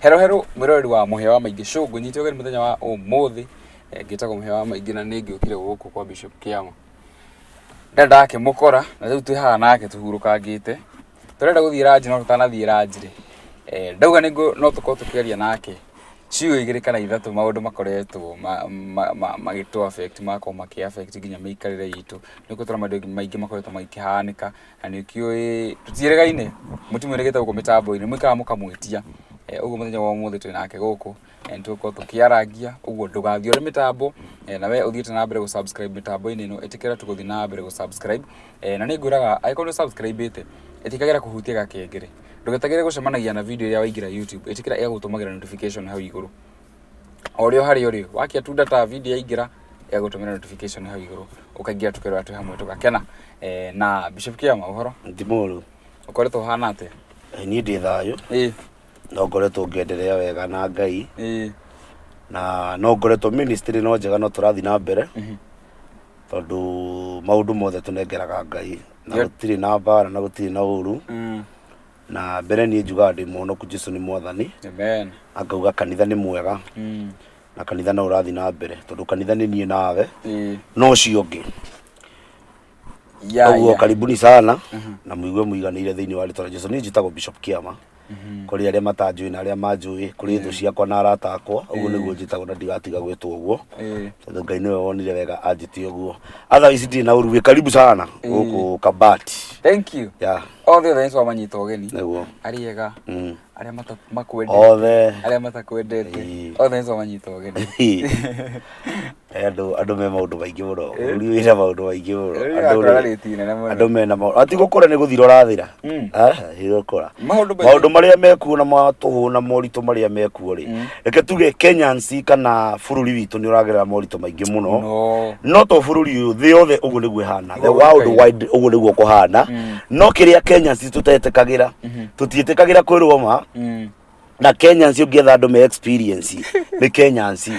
Hero hero mwĩroreri wa Mũhĩa wa Maingĩ Show, ngũnyite ũgeni mũthenya wa ũmũthĩ. Ngĩtagwo Mũhĩa wa Maingĩ na nĩ ngĩũkire gũkũ kwa Bishop Kĩama. Nda ndakĩmũkora na rĩu twĩ haha nake tũhurũkangĩte. Tũrenda gũthiĩ ranji no tũtanathiĩ ranji rĩ, ndauga no tũkorwo tũkĩaria nake ciugo igĩrĩ kana ithatũ maũndũ makoretwo magĩtũ affect, magakorwo makĩ affect nginya mĩikarĩre itũ. Nĩ ũkoretwo na maũndũ maingĩ makoretwo makĩhanĩka na nĩ ũkĩũĩ tũtiĩrĩgaine, mũtimwĩrĩgĩte gũkũ mĩtambo-inĩ, mũikaraga mũkamwĩtia. Ũguo mũthenya wa ũmũthĩ twĩ nake gũkũ na nĩ tũgũkorwo tũkĩarangia, ũguo ndũgathiĩ ũrĩ mĩtambo na we ũthiĩte na mbere gũ subscribe mĩtambo-inĩ ĩno, ĩtĩkĩra tu gũthiĩ na mbere gũ subscribe. Na nĩ ngwĩraga angĩkorwo nĩ ũ subscribe ĩte, ĩtĩkagĩra kũhutia gakengere. Ndũgetagĩre gũcemanagia na video ĩrĩa waingĩra YouTube, ĩtĩkĩra ĩgagũtũmagĩra notification hau igũrũ. O ũrĩa harĩa ũrĩ, wakia tu data video yaingĩra, ĩgagũtũmĩra notification hau igũrũ, ũkaingĩra tũkerora twĩ hamwe tũgakena. Na Bishop Kĩama, ũhoro? Ti mũru. Ũkoretwo ũhana atĩa? Niĩ ndĩ thayũ. No ngoretwo ngĩenderea wega na Ngai. Na no ngoretwo ministry no njega no tũrathiĩ na mbere. Tondũ maũndũ mothe tũnengeraga Ngai. Na gũtirĩ na mbara na gũtirĩ na ũru. Na mbere niĩ njugaga ndĩ mũhonoku Jesu nĩ mwathani. Amen. Akauga kanitha nĩ mwega. Na kanitha no ũrathiĩ na mbere tondũ kanitha nĩ niĩ nawe. No ũcio ũngĩ. Ũguo karibuni sana na mũigue mũiganĩire thĩinĩ wa rĩtwa rĩa Jesu. Niĩ njĩtagwo Bishop Kĩama. Kũrĩ arĩa matanjũĩ na arĩa manjũĩ, kũrĩ thũ ciakwa na arata akwa, ũguo nĩguo njĩtagwo na ndigatiga gwĩtwo ũguo. Tondũ Ngai nĩwe wonire wega anjĩte ũguo. Otherwise ndirĩ na ũru, wĩ karibu sana gũkũ Kabati. Thank you. Yeah. Othe othe nĩ twamanyita ũgeni. Nĩguo. Arĩa ega, arĩa makwendete, Othe. arĩa matakwendete, othe nĩ twamanyita ũgeni. Andũ me maũndũ maingĩ mũno. Bũrũri wĩna maũndũ maingĩ mũno. Bũrũri Andũ wakũra rĩ, rĩti nene mũno. Andũ mena maũndũ. Ati gũkũra nĩ gũthira ũrathira. Ti gũkũra. Maũndũ maingĩ. Maũndũ marĩa mekuo na matũhũ na moritũ marĩa mekuo rĩ. Reke tuge Kenyans kana bũrũri witũ nĩ ũragerera moritũ maingĩ mũno. No. No to bũrũri ũyũ, thĩ yothe ũguo nĩguo ĩhana. The Nĩguo world gũikaire. wide ũguo nĩguo kũhana. No kĩrĩa Kenyans tũtetĩkagĩra, tũtiĩtĩkagĩra kwĩrwo ma. Na Kenyans ũngĩetha andũ me experience nĩ Kenyans.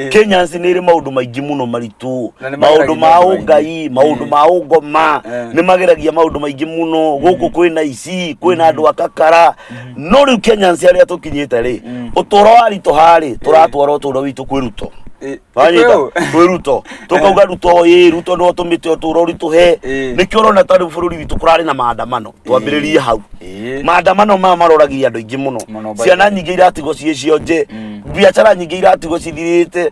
Kenyans nĩ ĩrĩ maũndũ maingĩ mũno maritũ, Na nĩ maũndũ mageragia ma maũndũ maingĩ. ũngai, maũndũ ma ũngoma, nĩ mageragia maũndũ maingĩ mũno. Gũkũ kwĩna ici, kwĩna andũ akakara. No rĩu Kenyans arĩa tũkinyĩte rĩ, ũtũro waritũha rĩ, tũratwara ũtũro witũ kwĩ Ruto. Wanyita? Kwĩ ũ? Kwĩ Ruto. Tũkauga Ruto ĩ, Ruto nĩwe ũtũmĩte ũtũro ũritũhe. Nĩkĩo ũrona ta rĩu bũrũri witũ kũrarĩ na maandamano. Twambĩrĩrie hau. Maandamano maya maroragia andũ aingĩ mũno. Mũno, by Ciana the way. nyingĩ iratigwo ciĩ cionje. Biacara nyingĩ iratigwo cithirĩte.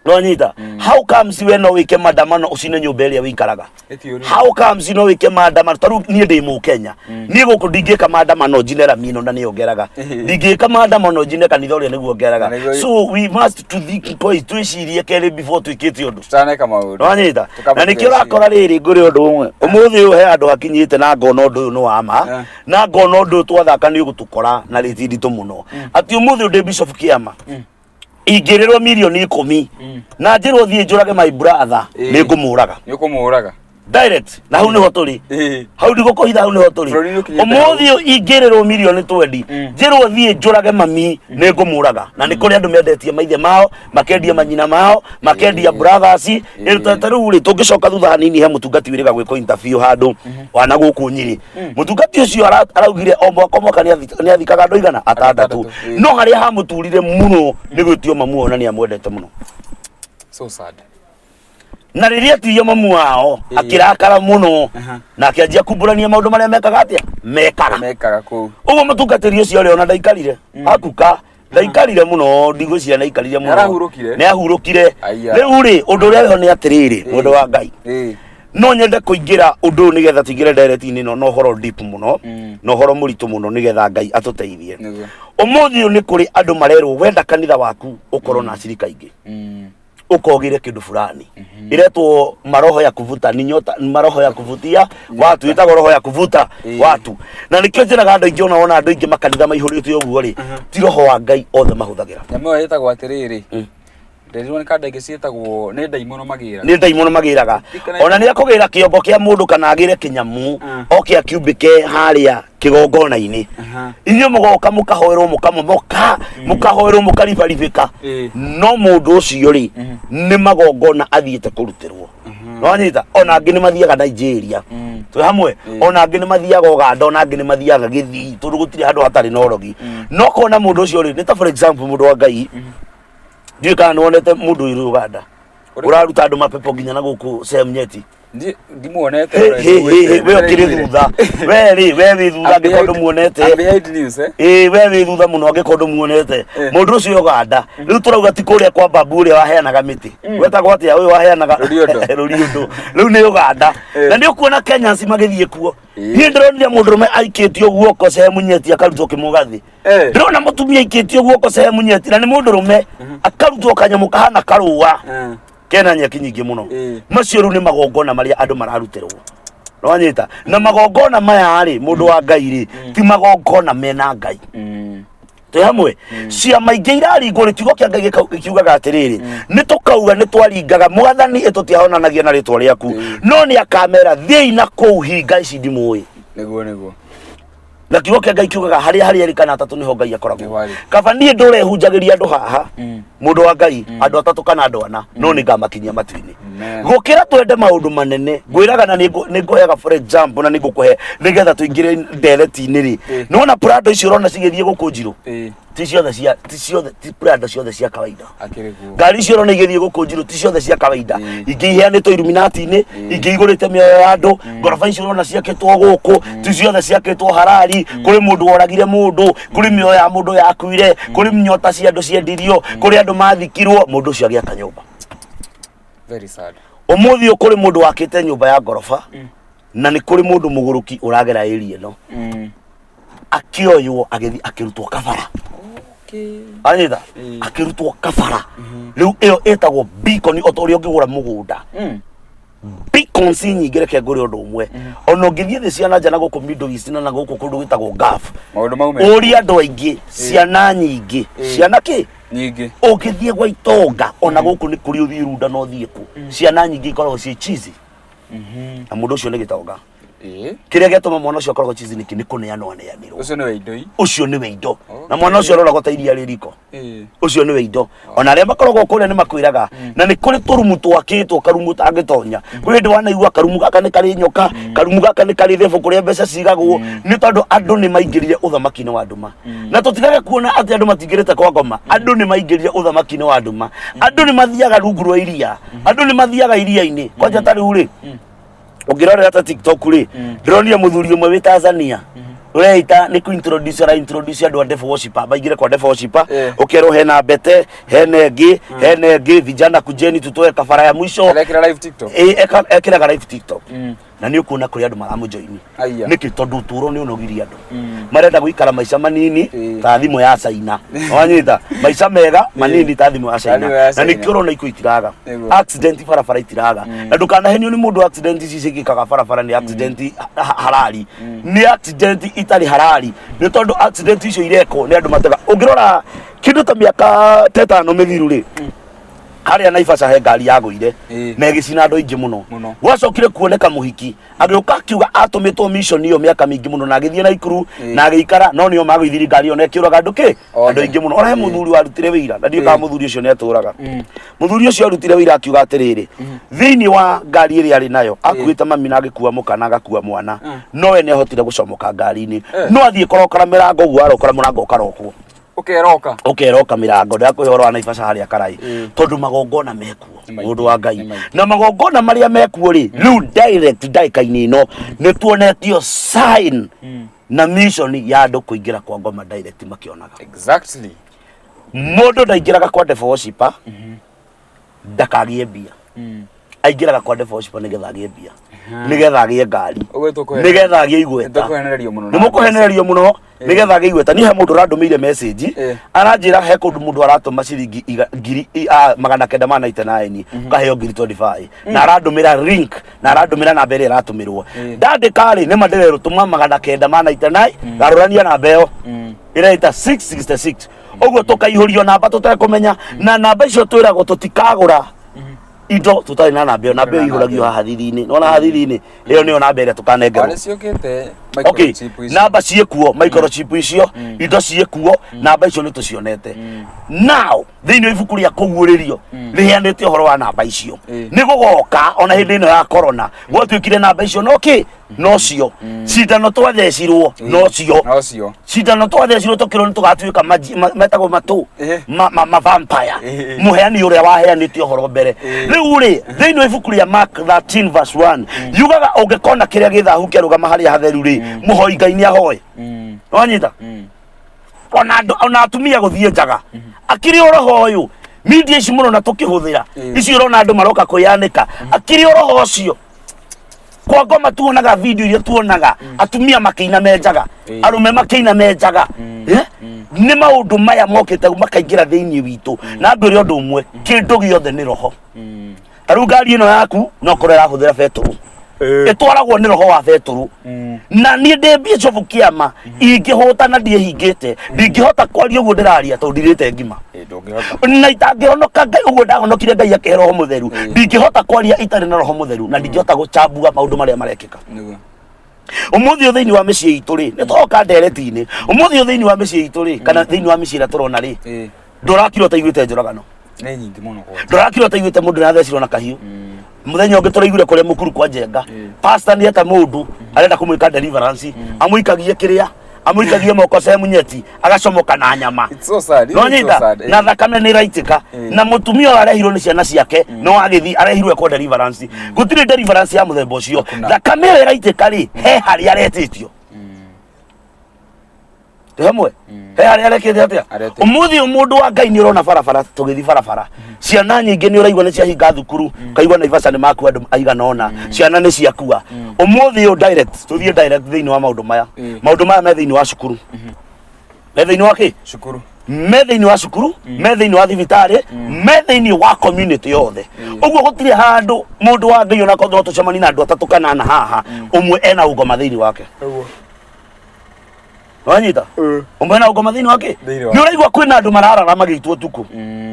Nwanyita? How comes we no wĩke maandamano ũcine nyũmba ĩrĩa wĩikaraga? Ĩti ũru. How comes no wĩke maandamano? Ta rĩu niĩ ndĩ Mũkenya. Niĩ gũkũ ndingĩka maandamano njine rami ĩno na nĩyo ngeraga. Ndingĩka maandamano njine kanitha ũrĩa nĩguo ngeraga. Na nĩguo- So we must to think twice, twĩcirie kerĩ before twĩkĩte ũndũ. Tũtaneka maũndũ. Nwanyita? Tũkamba Na nĩkĩo tũgeciria. ũrakora rĩrĩ ngũrĩ ũndũ ũmwe. Ũmũthĩ ũyũ he handũ hakinyĩte na ngona ũndũ ũyũ nĩ wa ma. Na ngona ũndũ ũyũ twathaka nĩ ũgũtũkora na rĩti nditũ mũno. Atĩ ũmũthĩ ũyũ ndĩ Bishop Kĩama. Ingĩrĩrwo mirioni 10 na njĩrwo thiĩ njũrage my brother, nĩ ngũmũraga. Nĩ ũkũmũraga. Direct. Na hau nĩho tũrĩ. Hau ndigũkũhitha, hau nĩho tũrĩ. Bũrũri nĩ ũkinyĩte Ũmũthĩ ũyũ ingĩrĩrwo mirioni 20, njĩrwo thiĩ njũrage mami, nĩ ngũmũraga. Na nĩ kũrĩ andũ mendetie maithe mao, makendia manyina mao, makendia brothers. Ta rĩu rĩ, tũngĩcoka thutha hanini he mũtungati wĩrĩga gwĩkwo interview handũ wana gũkũ Nyĩrĩ. Mũtungati ũcio araugire o mwaka o mwaka nĩ athikaga andũ igana atandatũ. Atandatũ, No harĩa hamũturire mũno nĩ gwĩtio mamu wao na nĩ amwendete mũno. So sad. Na rĩrĩa etirio mamu wao, akĩrakara mũno na akĩanjia kumbũrania maũndũ marĩa mekaga atĩa? Mekaga. Mekaga kũu. Ũguo mũtungatĩri ũcio rĩ, ona ndaikarire. Akuka ndaikarire mũno, ndigwĩciria nĩaikarire mũno. Nĩarahurũkire? Nĩahurũkire. Aya. Rĩu rĩ, ũndũ ũrĩa wĩho nĩ atĩrĩrĩ, mũndũ wa Ngai. No nyende kũingĩra ũndũ ũyũ nĩgetha tũingĩre ndereti-inĩ ĩno na ũhoro deep mũno, na ũhoro mũritũ mũno nĩgetha Ngai atũteithie. Ũmũthĩ ũyũ nĩ kũrĩ andũ marerwo wenda kanitha waku ũkorwo na acirika aingĩ. Ũkogĩre kĩndũ fulani. Iretwo maroho ya kuvuta ni nyota, maroho ya kuvutia watu, ĩtagwo roho ya kuvuta watu. Na nĩkĩo njĩraga andũ aingĩ, ona wona andũ aingĩ makanitha maihũrĩte ũguo rĩ, ti roho wa Ngai othe mahũthagĩra. Nyamũ ĩyo ĩtagwo atĩrĩrĩ, Nderirwo nĩ kanda ingĩ ciĩtagwo nĩ ndaimono magĩraga. Nĩ ndaimono magĩraga. Ona nĩ akũgĩra kĩongo kĩa mũndũ kana agĩre kĩnyamũ oke akiumbĩke harĩa kĩgongona-inĩ. Inyuĩ mũgoka mũkahoerwo mũkamomoka, mũkahoerwo mũkaribaribĩka. No mũndũ ũcio rĩ, nĩ magongona athiĩte kũrutĩrwo. Nĩwanyita? Ona angĩ nĩ mathiaga Nigeria. Twĩ hamwe. Ona angĩ nĩ mathiaga Ũganda, ona angĩ nĩ mathiaga Gĩthii, tondũ gũtirĩ handũ hatarĩ na ũrogi. No kona mũndũ ũcio rĩ, nĩ ta for example, mũndũ wa Ngai, ndiũĩ kana nĩ wonete mũndũ ũyũ Ũganda Ũrĩkũ? ũraruta andũ mapepo nginya na gũkũ sehemu nyeti. Ndimuonete. Hĩ, hĩ, hĩ, we ũkĩrĩ thutha, we rĩ, we wĩ thutha angĩkorwo ndũmuonete. I'm behind news, eh? Ĩĩ, we wĩ thutha mũno angĩkorwo ndũmuonete. Mũndũ ũcio Ũganda rĩu tũrauga ti kũrĩa kwa babu ũrĩa waheanaga mĩtĩ, wetagwo atĩa ũyũ waheanaga? Rũriondo. Rũriondo rĩu nĩ Ũganda. Na nĩ ũkuona Kenyans magĩthiĩ kuo. Niĩ ndĩronire mũndũrũme aikĩtio guoko sehemu nyeti akarutwo kĩmũgathĩ. Ndĩrona mũtumia aikĩtio guoko sehemu nyeti na nĩ mũndũrũme, akarutwo kanyamũ kahana karũa kena nyeki nyingĩ mũno. Macio rĩu nĩ magongona marĩa andũ mararutĩrwo, nĩwanyita? Na magongona maya rĩ, mũndũ wa Ngai rĩ, ti magongona mena Ngai. Twĩ hamwe. Ciama ingĩ iraringwo rĩ, kiugo kĩa Ngai gĩkiugaga atĩrĩrĩ, nĩ tũkauga nĩ twaringaga Mwathani, ĩtũtiahonanagia na rĩtwa rĩaku. No nĩ akamera, thiĩi na kũu, hinga ici ndimũĩ. Nĩguo, nĩguo. Na kiugo kĩa Ngai kiugaga harĩa harĩ erĩ kana atatũ nĩho Ngai akoragwo. Nĩho arĩ. Kaba niĩ ndũrehunjagĩria andũ haha, mũndũ wa Ngai, andũ atatũ kana andũ ana, no nĩ ngamakinyia matu-inĩ. Amen. Gũkĩra twende maũndũ manene, ngwĩraga na nĩ ngũheaga for example, na nĩ ngũkũhe nĩgetha tũingĩre ndereti-inĩ rĩ. Nĩwona Prado icio ũrona cigĩthiĩ gũkũ njirũ, ti ciothe cia, ti ciothe, ti Prado ciothe cia kawaida. Akĩrĩ guo. Ngari icio ũrona igĩthiĩ gũkũ njirũ ti ciothe cia kawaida. Ingĩ iheanĩtwo Illuminati-inĩ, ingĩ igũrĩte mĩoyo ya andũ. Ngoroba icio ũrona ciakĩtwo gũkũ ti ciothe ciakĩtwo harari. Kũrĩ mũndũ woragire mũndũ, kũrĩ mĩoyo ya mũndũ yakuire, kũrĩ nyota cia andũ ciendirio, kũrĩ andũ mathikirwo mũndũ ũcio agĩaka nyũmba. Very sad. Ũmũthĩ ũyũ kũrĩ mũndũ wakĩte nyũmba ya ngoroba, na nĩ kũrĩ mũndũ mũgũrũki ũragera area ĩno, akĩoywo agĩthiĩ akĩrutwo kabara. Anyita? Akĩrutwo kabara. Rĩu ĩyo ĩtagwo beacon, o ta ũrĩa ũngĩgũra mũgũnda. Beacons nyingĩ, reke ngũre ũndũ ũmwe, ona ũngĩthiĩ thĩ cia na nja na gũkũ Middle East na gũkũ kũndũ gwĩtagwo Gulf, Maũndũ mau me ũrie andũ aingĩ, ciana nyingĩ, ciana kĩ nyingĩ. Ũngĩthiĩ gwa itonga ona gũkũ nĩ kũrĩ, ũthiĩ Runda na ũthiĩ kũ, ciana nyingĩ ikoragwo ciĩ chizi, na mũndũ ũcio nĩ gĩtonga. Kĩrĩa gĩatũma mwana ũcio akoragwo chizi nĩkĩ? Nĩ kũneanwo aneanirwo. Ũcio nĩwe indoi. Ũcio nĩwe indo, na mwana ũcio aroragwo ta iria rĩ riko. Ũcio nĩwe indo. Ona arĩa makoragwo kũrĩa nĩ makwĩraga, na nĩ kũrĩ tũrumu twakĩtwo, karumu ũtangĩtonya. Kwĩ hĩndĩ wanaigua karumu gaka nĩ karĩ nyoka, karumu gaka nĩ karĩ thebũ kũrĩa mbeca cigagwo, nĩ tondũ andũ nĩ maingĩrire ũthamaki-inĩ wa nduma. Na tũtigage kuona atĩ andũ matingĩrĩte kwa ngoma. Andũ nĩ maingĩrire ũthamaki-inĩ wa nduma. Andũ nĩ mathiaga rungu rwa iria, andũ nĩ mathiaga iria-inĩ. Kwanja ta rĩu rĩ, ũngĩrorera ta TikTok rĩ, ndĩronire mũthuri ũmwe wĩ Tanzania ũreita nĩ ku introduce, ara introduce andũ a devil worshiper maingĩre kwa devil worshiper. Ũkerwo hena mbete, hena ĩngĩ, hena ĩngĩ, vijana kujeni tutoe kafara ya mwisho. Arekĩra live TikTok. Ĩ, ekĩraga live TikTok, na nĩ ũkuona kũrĩ andũ maramũjoini. Aya. Nĩkĩ? Tondũ ũtũũro nĩ ũnogirie andũ, marenda gũikara maica manini ta thimũ ya China. Wanyita? Maica mega manini ta thimũ ya Ta China. thimũ ya Na China. nĩkĩo ũrona ikuũ itiraga, accident barabara itiraga. Na ndũkanahenio nĩ mũndũ, accident ici ciĩkĩkaga barabara nĩ accident harari, nĩ accident itarĩ harari, nĩ tondũ accident icio irekwo nĩ andũ matega. Ũngĩrora kĩndũ ta mĩaka ta 5 mĩthiru rĩ, harĩa Naivasha he ngari yagũire na ĩgĩcina andũ aingĩ mũno. Mũno. Gwacokire kuoneka mũhiki agĩũka akiuga atũmĩtwo mission ĩyo mĩaka mĩingĩ mũno, na agĩthiĩ Naikuru na agĩikara, no nĩo magũithirie ngari ĩyo na ĩkĩũraga andũ kĩ? Othe. Andũ aingĩ mũno. Ona he mũthuri warutire wĩira, na ndiũĩ kana mũthuri ũcio nĩ atũraga. Mũthuri ũcio arutire wĩira akiuga atĩrĩrĩ, thĩinĩ wa ngari ĩrĩa arĩ nayo akuĩte mami na agĩkua mũka na agakua mwana, no we nĩ ahotire gũcomoka ngari-inĩ, no athiĩ kũrokora mĩrango ũguo arokora mũrango ũkarokwo. Ũkeroka. Ũkeroka mĩrango. Ndakũhe ũhoro wa Naivasha harĩa karai, tondũ magongona mekuo. Nĩ maingĩ. Mũndũ wa Ngai, Nĩ maingĩ. na magongona marĩa mekuo rĩ, rĩu direct ndagĩka-inĩ ĩno nĩ tuonetio sign na mission ya andũ kũingĩra kwa ngoma direct makĩonaga. Mũndũ ndaingĩraga kwa devil worshiper ndakagĩe mbia. Aingĩraga kwa devil worshiper nĩgetha agĩe mbia, nĩgetha agĩe ngari, Ũguo nĩgetha agĩe igweta. Nĩtũkũhenererio mũno Nĩ mũkũhenererio mũno nĩgetha agĩe igweta. Niĩ he mũndũ ũrandũmĩire message, aranjĩra he kũndũ mũndũ aratũma ciringi ngiri 999 ũkaheo ngiri 25, na arandũmĩra link na arandũmĩra namba ĩrĩa ĩratũmĩrwo. Ndandĩka rĩ, nĩma ndĩrerwo tũma 999, garũrania namba ĩyo ĩreita 666, ũguo tũkaihũrio namba tũtekũmenya, na namba icio twĩragwo tũtikagũra indo tũtarĩ na namba ĩyo. Namba ĩyo ihũragio haha thithi-inĩ. Nona haha thithi-inĩ, ĩyo nĩyo namba ĩrĩa Ona tũkanengerwo. ciũkĩte. Okay, microchip icio. namba ciĩkuo, microchip icio, indo ciĩkuo, namba icio nĩ tũcionete. Now thĩinĩ wa ibuku rĩa kũguũrĩrio rĩheanĩte ũhoro wa namba icio. Nĩ gũgoka ona hĩndĩ ĩno ya corona gwatuĩkire namba icio no kĩ nocio cindano twathecirwo nocio Nocio. Cindano twathecirwo tũkĩrwo nĩ tũgatuĩka metagwo matũ ma vampire. Mũheani ũrĩa waheanĩte ũhoro mbere. Rĩu rĩ, thĩinĩ wa ibuku rĩa Mark 13 verse 1 yugaga ũngĩkona kĩrĩa gĩthahu kĩarũgama harĩa hatheru rĩ, mũhoi Ngai nĩ ahoe. Wanyita? Ona andũ ona atumia gũthiĩ njaga akĩrĩ ũroho ũyũ media ici mũno na tũkĩhũthĩra ici ũrona andũ maroka kwĩyanĩka akĩrĩ ũroho ũcio kwa ngoma tuonaga video iria tuonaga atumia makĩina me njaga, arũme makĩina me njaga. Eh? Nĩ maũndũ maya mokĩte makaingĩra thĩinĩ witũ na ngwĩre ũndũ ũmwe, kĩndũ gĩothe nĩ roho. Ta rĩu ngari ĩno yaku no korwo ĩrahũthĩra betũrũ, ĩtwaragwo nĩ roho wa betũrũ. Na niĩ ndĩ bishop kĩama ingĩhũta na ndiĩhingĩte ndingĩhota kwaria ũguo ndĩraria tondũ ndirĩte ngima. Ndũngĩhota. Na itangĩhonoka Ngai ũguo ndahonokire Ngai akĩhe roho mũtheru, ndingĩhota kwaria itarĩ na roho mũtheru na ndingĩhota gũchambua maũndũ marĩa marekĩka. Ũmũthĩ ũyũ thĩinĩ wa mĩciĩ itũ rĩ, nĩ tũroka ndereti-inĩ, ũmũthĩ ũyũ thĩinĩ wa mĩciĩ itũ rĩ, kana thĩinĩ wa mĩciĩ ĩrĩa tũrona rĩ, ndũrakira ũtaiguĩte njũragano. Nĩ nyingĩ mũno kwanja. Ndũrakira ũtaiguĩte mũndũ nĩathecirwo na kahiũ. Mũthenya ũngĩ tũraiguire kũrĩa mũkuru kwa Njenga, pastor nĩ eta mũndũ arenda kũmwĩka deliverance, amũikagie kĩrĩa amũikagie moko sehemu nyeti agacomoka na nyama. It's so sad. It's No so nyita sad. Na thakame nĩ ĩraitĩka na mũtumia ũyũ arehirwo nĩ ciana ciake no agĩthiĩ arehirwo ekwo deliverance. Gũtirĩ deliverance ya mũthemba ũcio. Hakuna. Thakame ĩyo ĩraitĩka rĩ, he harĩa aretĩtio. Twĩ hamwe, he harĩa arekĩte atĩa? Aretĩtio. Ũmũthĩ ũyũ mũndũ wa Ngai nĩ ũrona barabara tũgĩthiĩ barabara, ciana nyingĩ nĩ ũraigua nĩ ciahinga thukuru, ũkaigua Naivasha nĩ makua andũ aigana ũna, ciana nĩ ciakua. Ũmũthĩ ũyũ direct tũthiĩ direct thĩinĩ wa maũndũ maya. Maũndũ maya me thĩinĩ wa cukuru, me thĩinĩ wa kĩ? Cukuru. Me thĩinĩ wa cukuru, me thĩinĩ wa thibitarĩ, me thĩinĩ wa community yothe. Ũguo gũtirĩ handũ mũndũ wa Ngai onakorwo no tũcemanie na andũ atatũ kana ana haha, ũmwe ena ũngoma thĩinĩ wake. Wanyita? Ũmwe ena ũngoma thĩinĩ wake. Thĩinĩ Nĩ ũraigua kwĩna andũ mararara magĩitwo ũtukũ.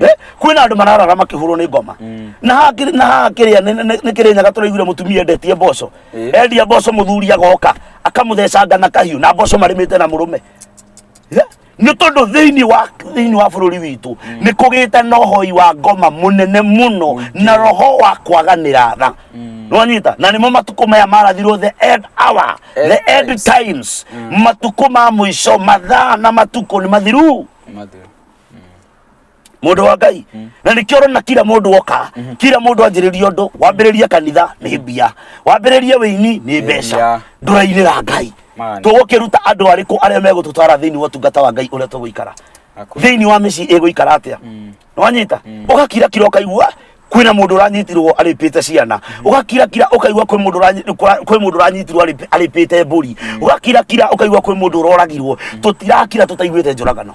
Eh? Kwĩna andũ mararara makĩhũrwo nĩ ngoma. Na haha na haha kĩrĩa nĩ Kĩrĩnyaga tũraiguire mũtumia endetie mboco. Endia mboco mũthuri agoka akamũthecanga na kahiũ na mboco marĩmĩte na mũrũme. Eh? Nĩ tondũ thĩinĩ wa bũrũri witũ nĩ kũgĩte na ũhoi wa ngoma mũnene mũno na roho wa kwaganĩra tha. Nĩwanyita? Na nĩmo matukũ maya marathirwo, the end hour, End the end times. times, matukũ ma mũico, mathaa na matukũ nĩ mathiru. Mathiru. Mũndũ wa Ngai, na nĩkĩo ũrona kila mũndũ oka, kila mũndũ anjĩrĩria ũndũ, wambĩrĩrie kanitha nĩ mbia, wambĩrĩrie wĩini nĩ mbeca. Mbia. Ndũrainĩra Ngai. Man. Tũgũkĩruta andũ arĩkũ arĩa megũtũtwara thĩinĩ wa ũtungata wa Ngai ũrĩa tũgũikara? Hakuna. Thĩinĩ wa mĩciĩ ĩgũikara atĩa? Nĩwanyita? Ũgakira kira ũkaigua kwĩna mũndũ ũranyitirwo arĩpĩte ciana, ũgakira kira ũkaigua kwĩ mũndũ ũranyitirwo arĩpĩte mbũri, ũgakira kira ũkaigua kwĩ mũndũ ũroragirwo. Tũtirakira tũtaiguĩte njũragano,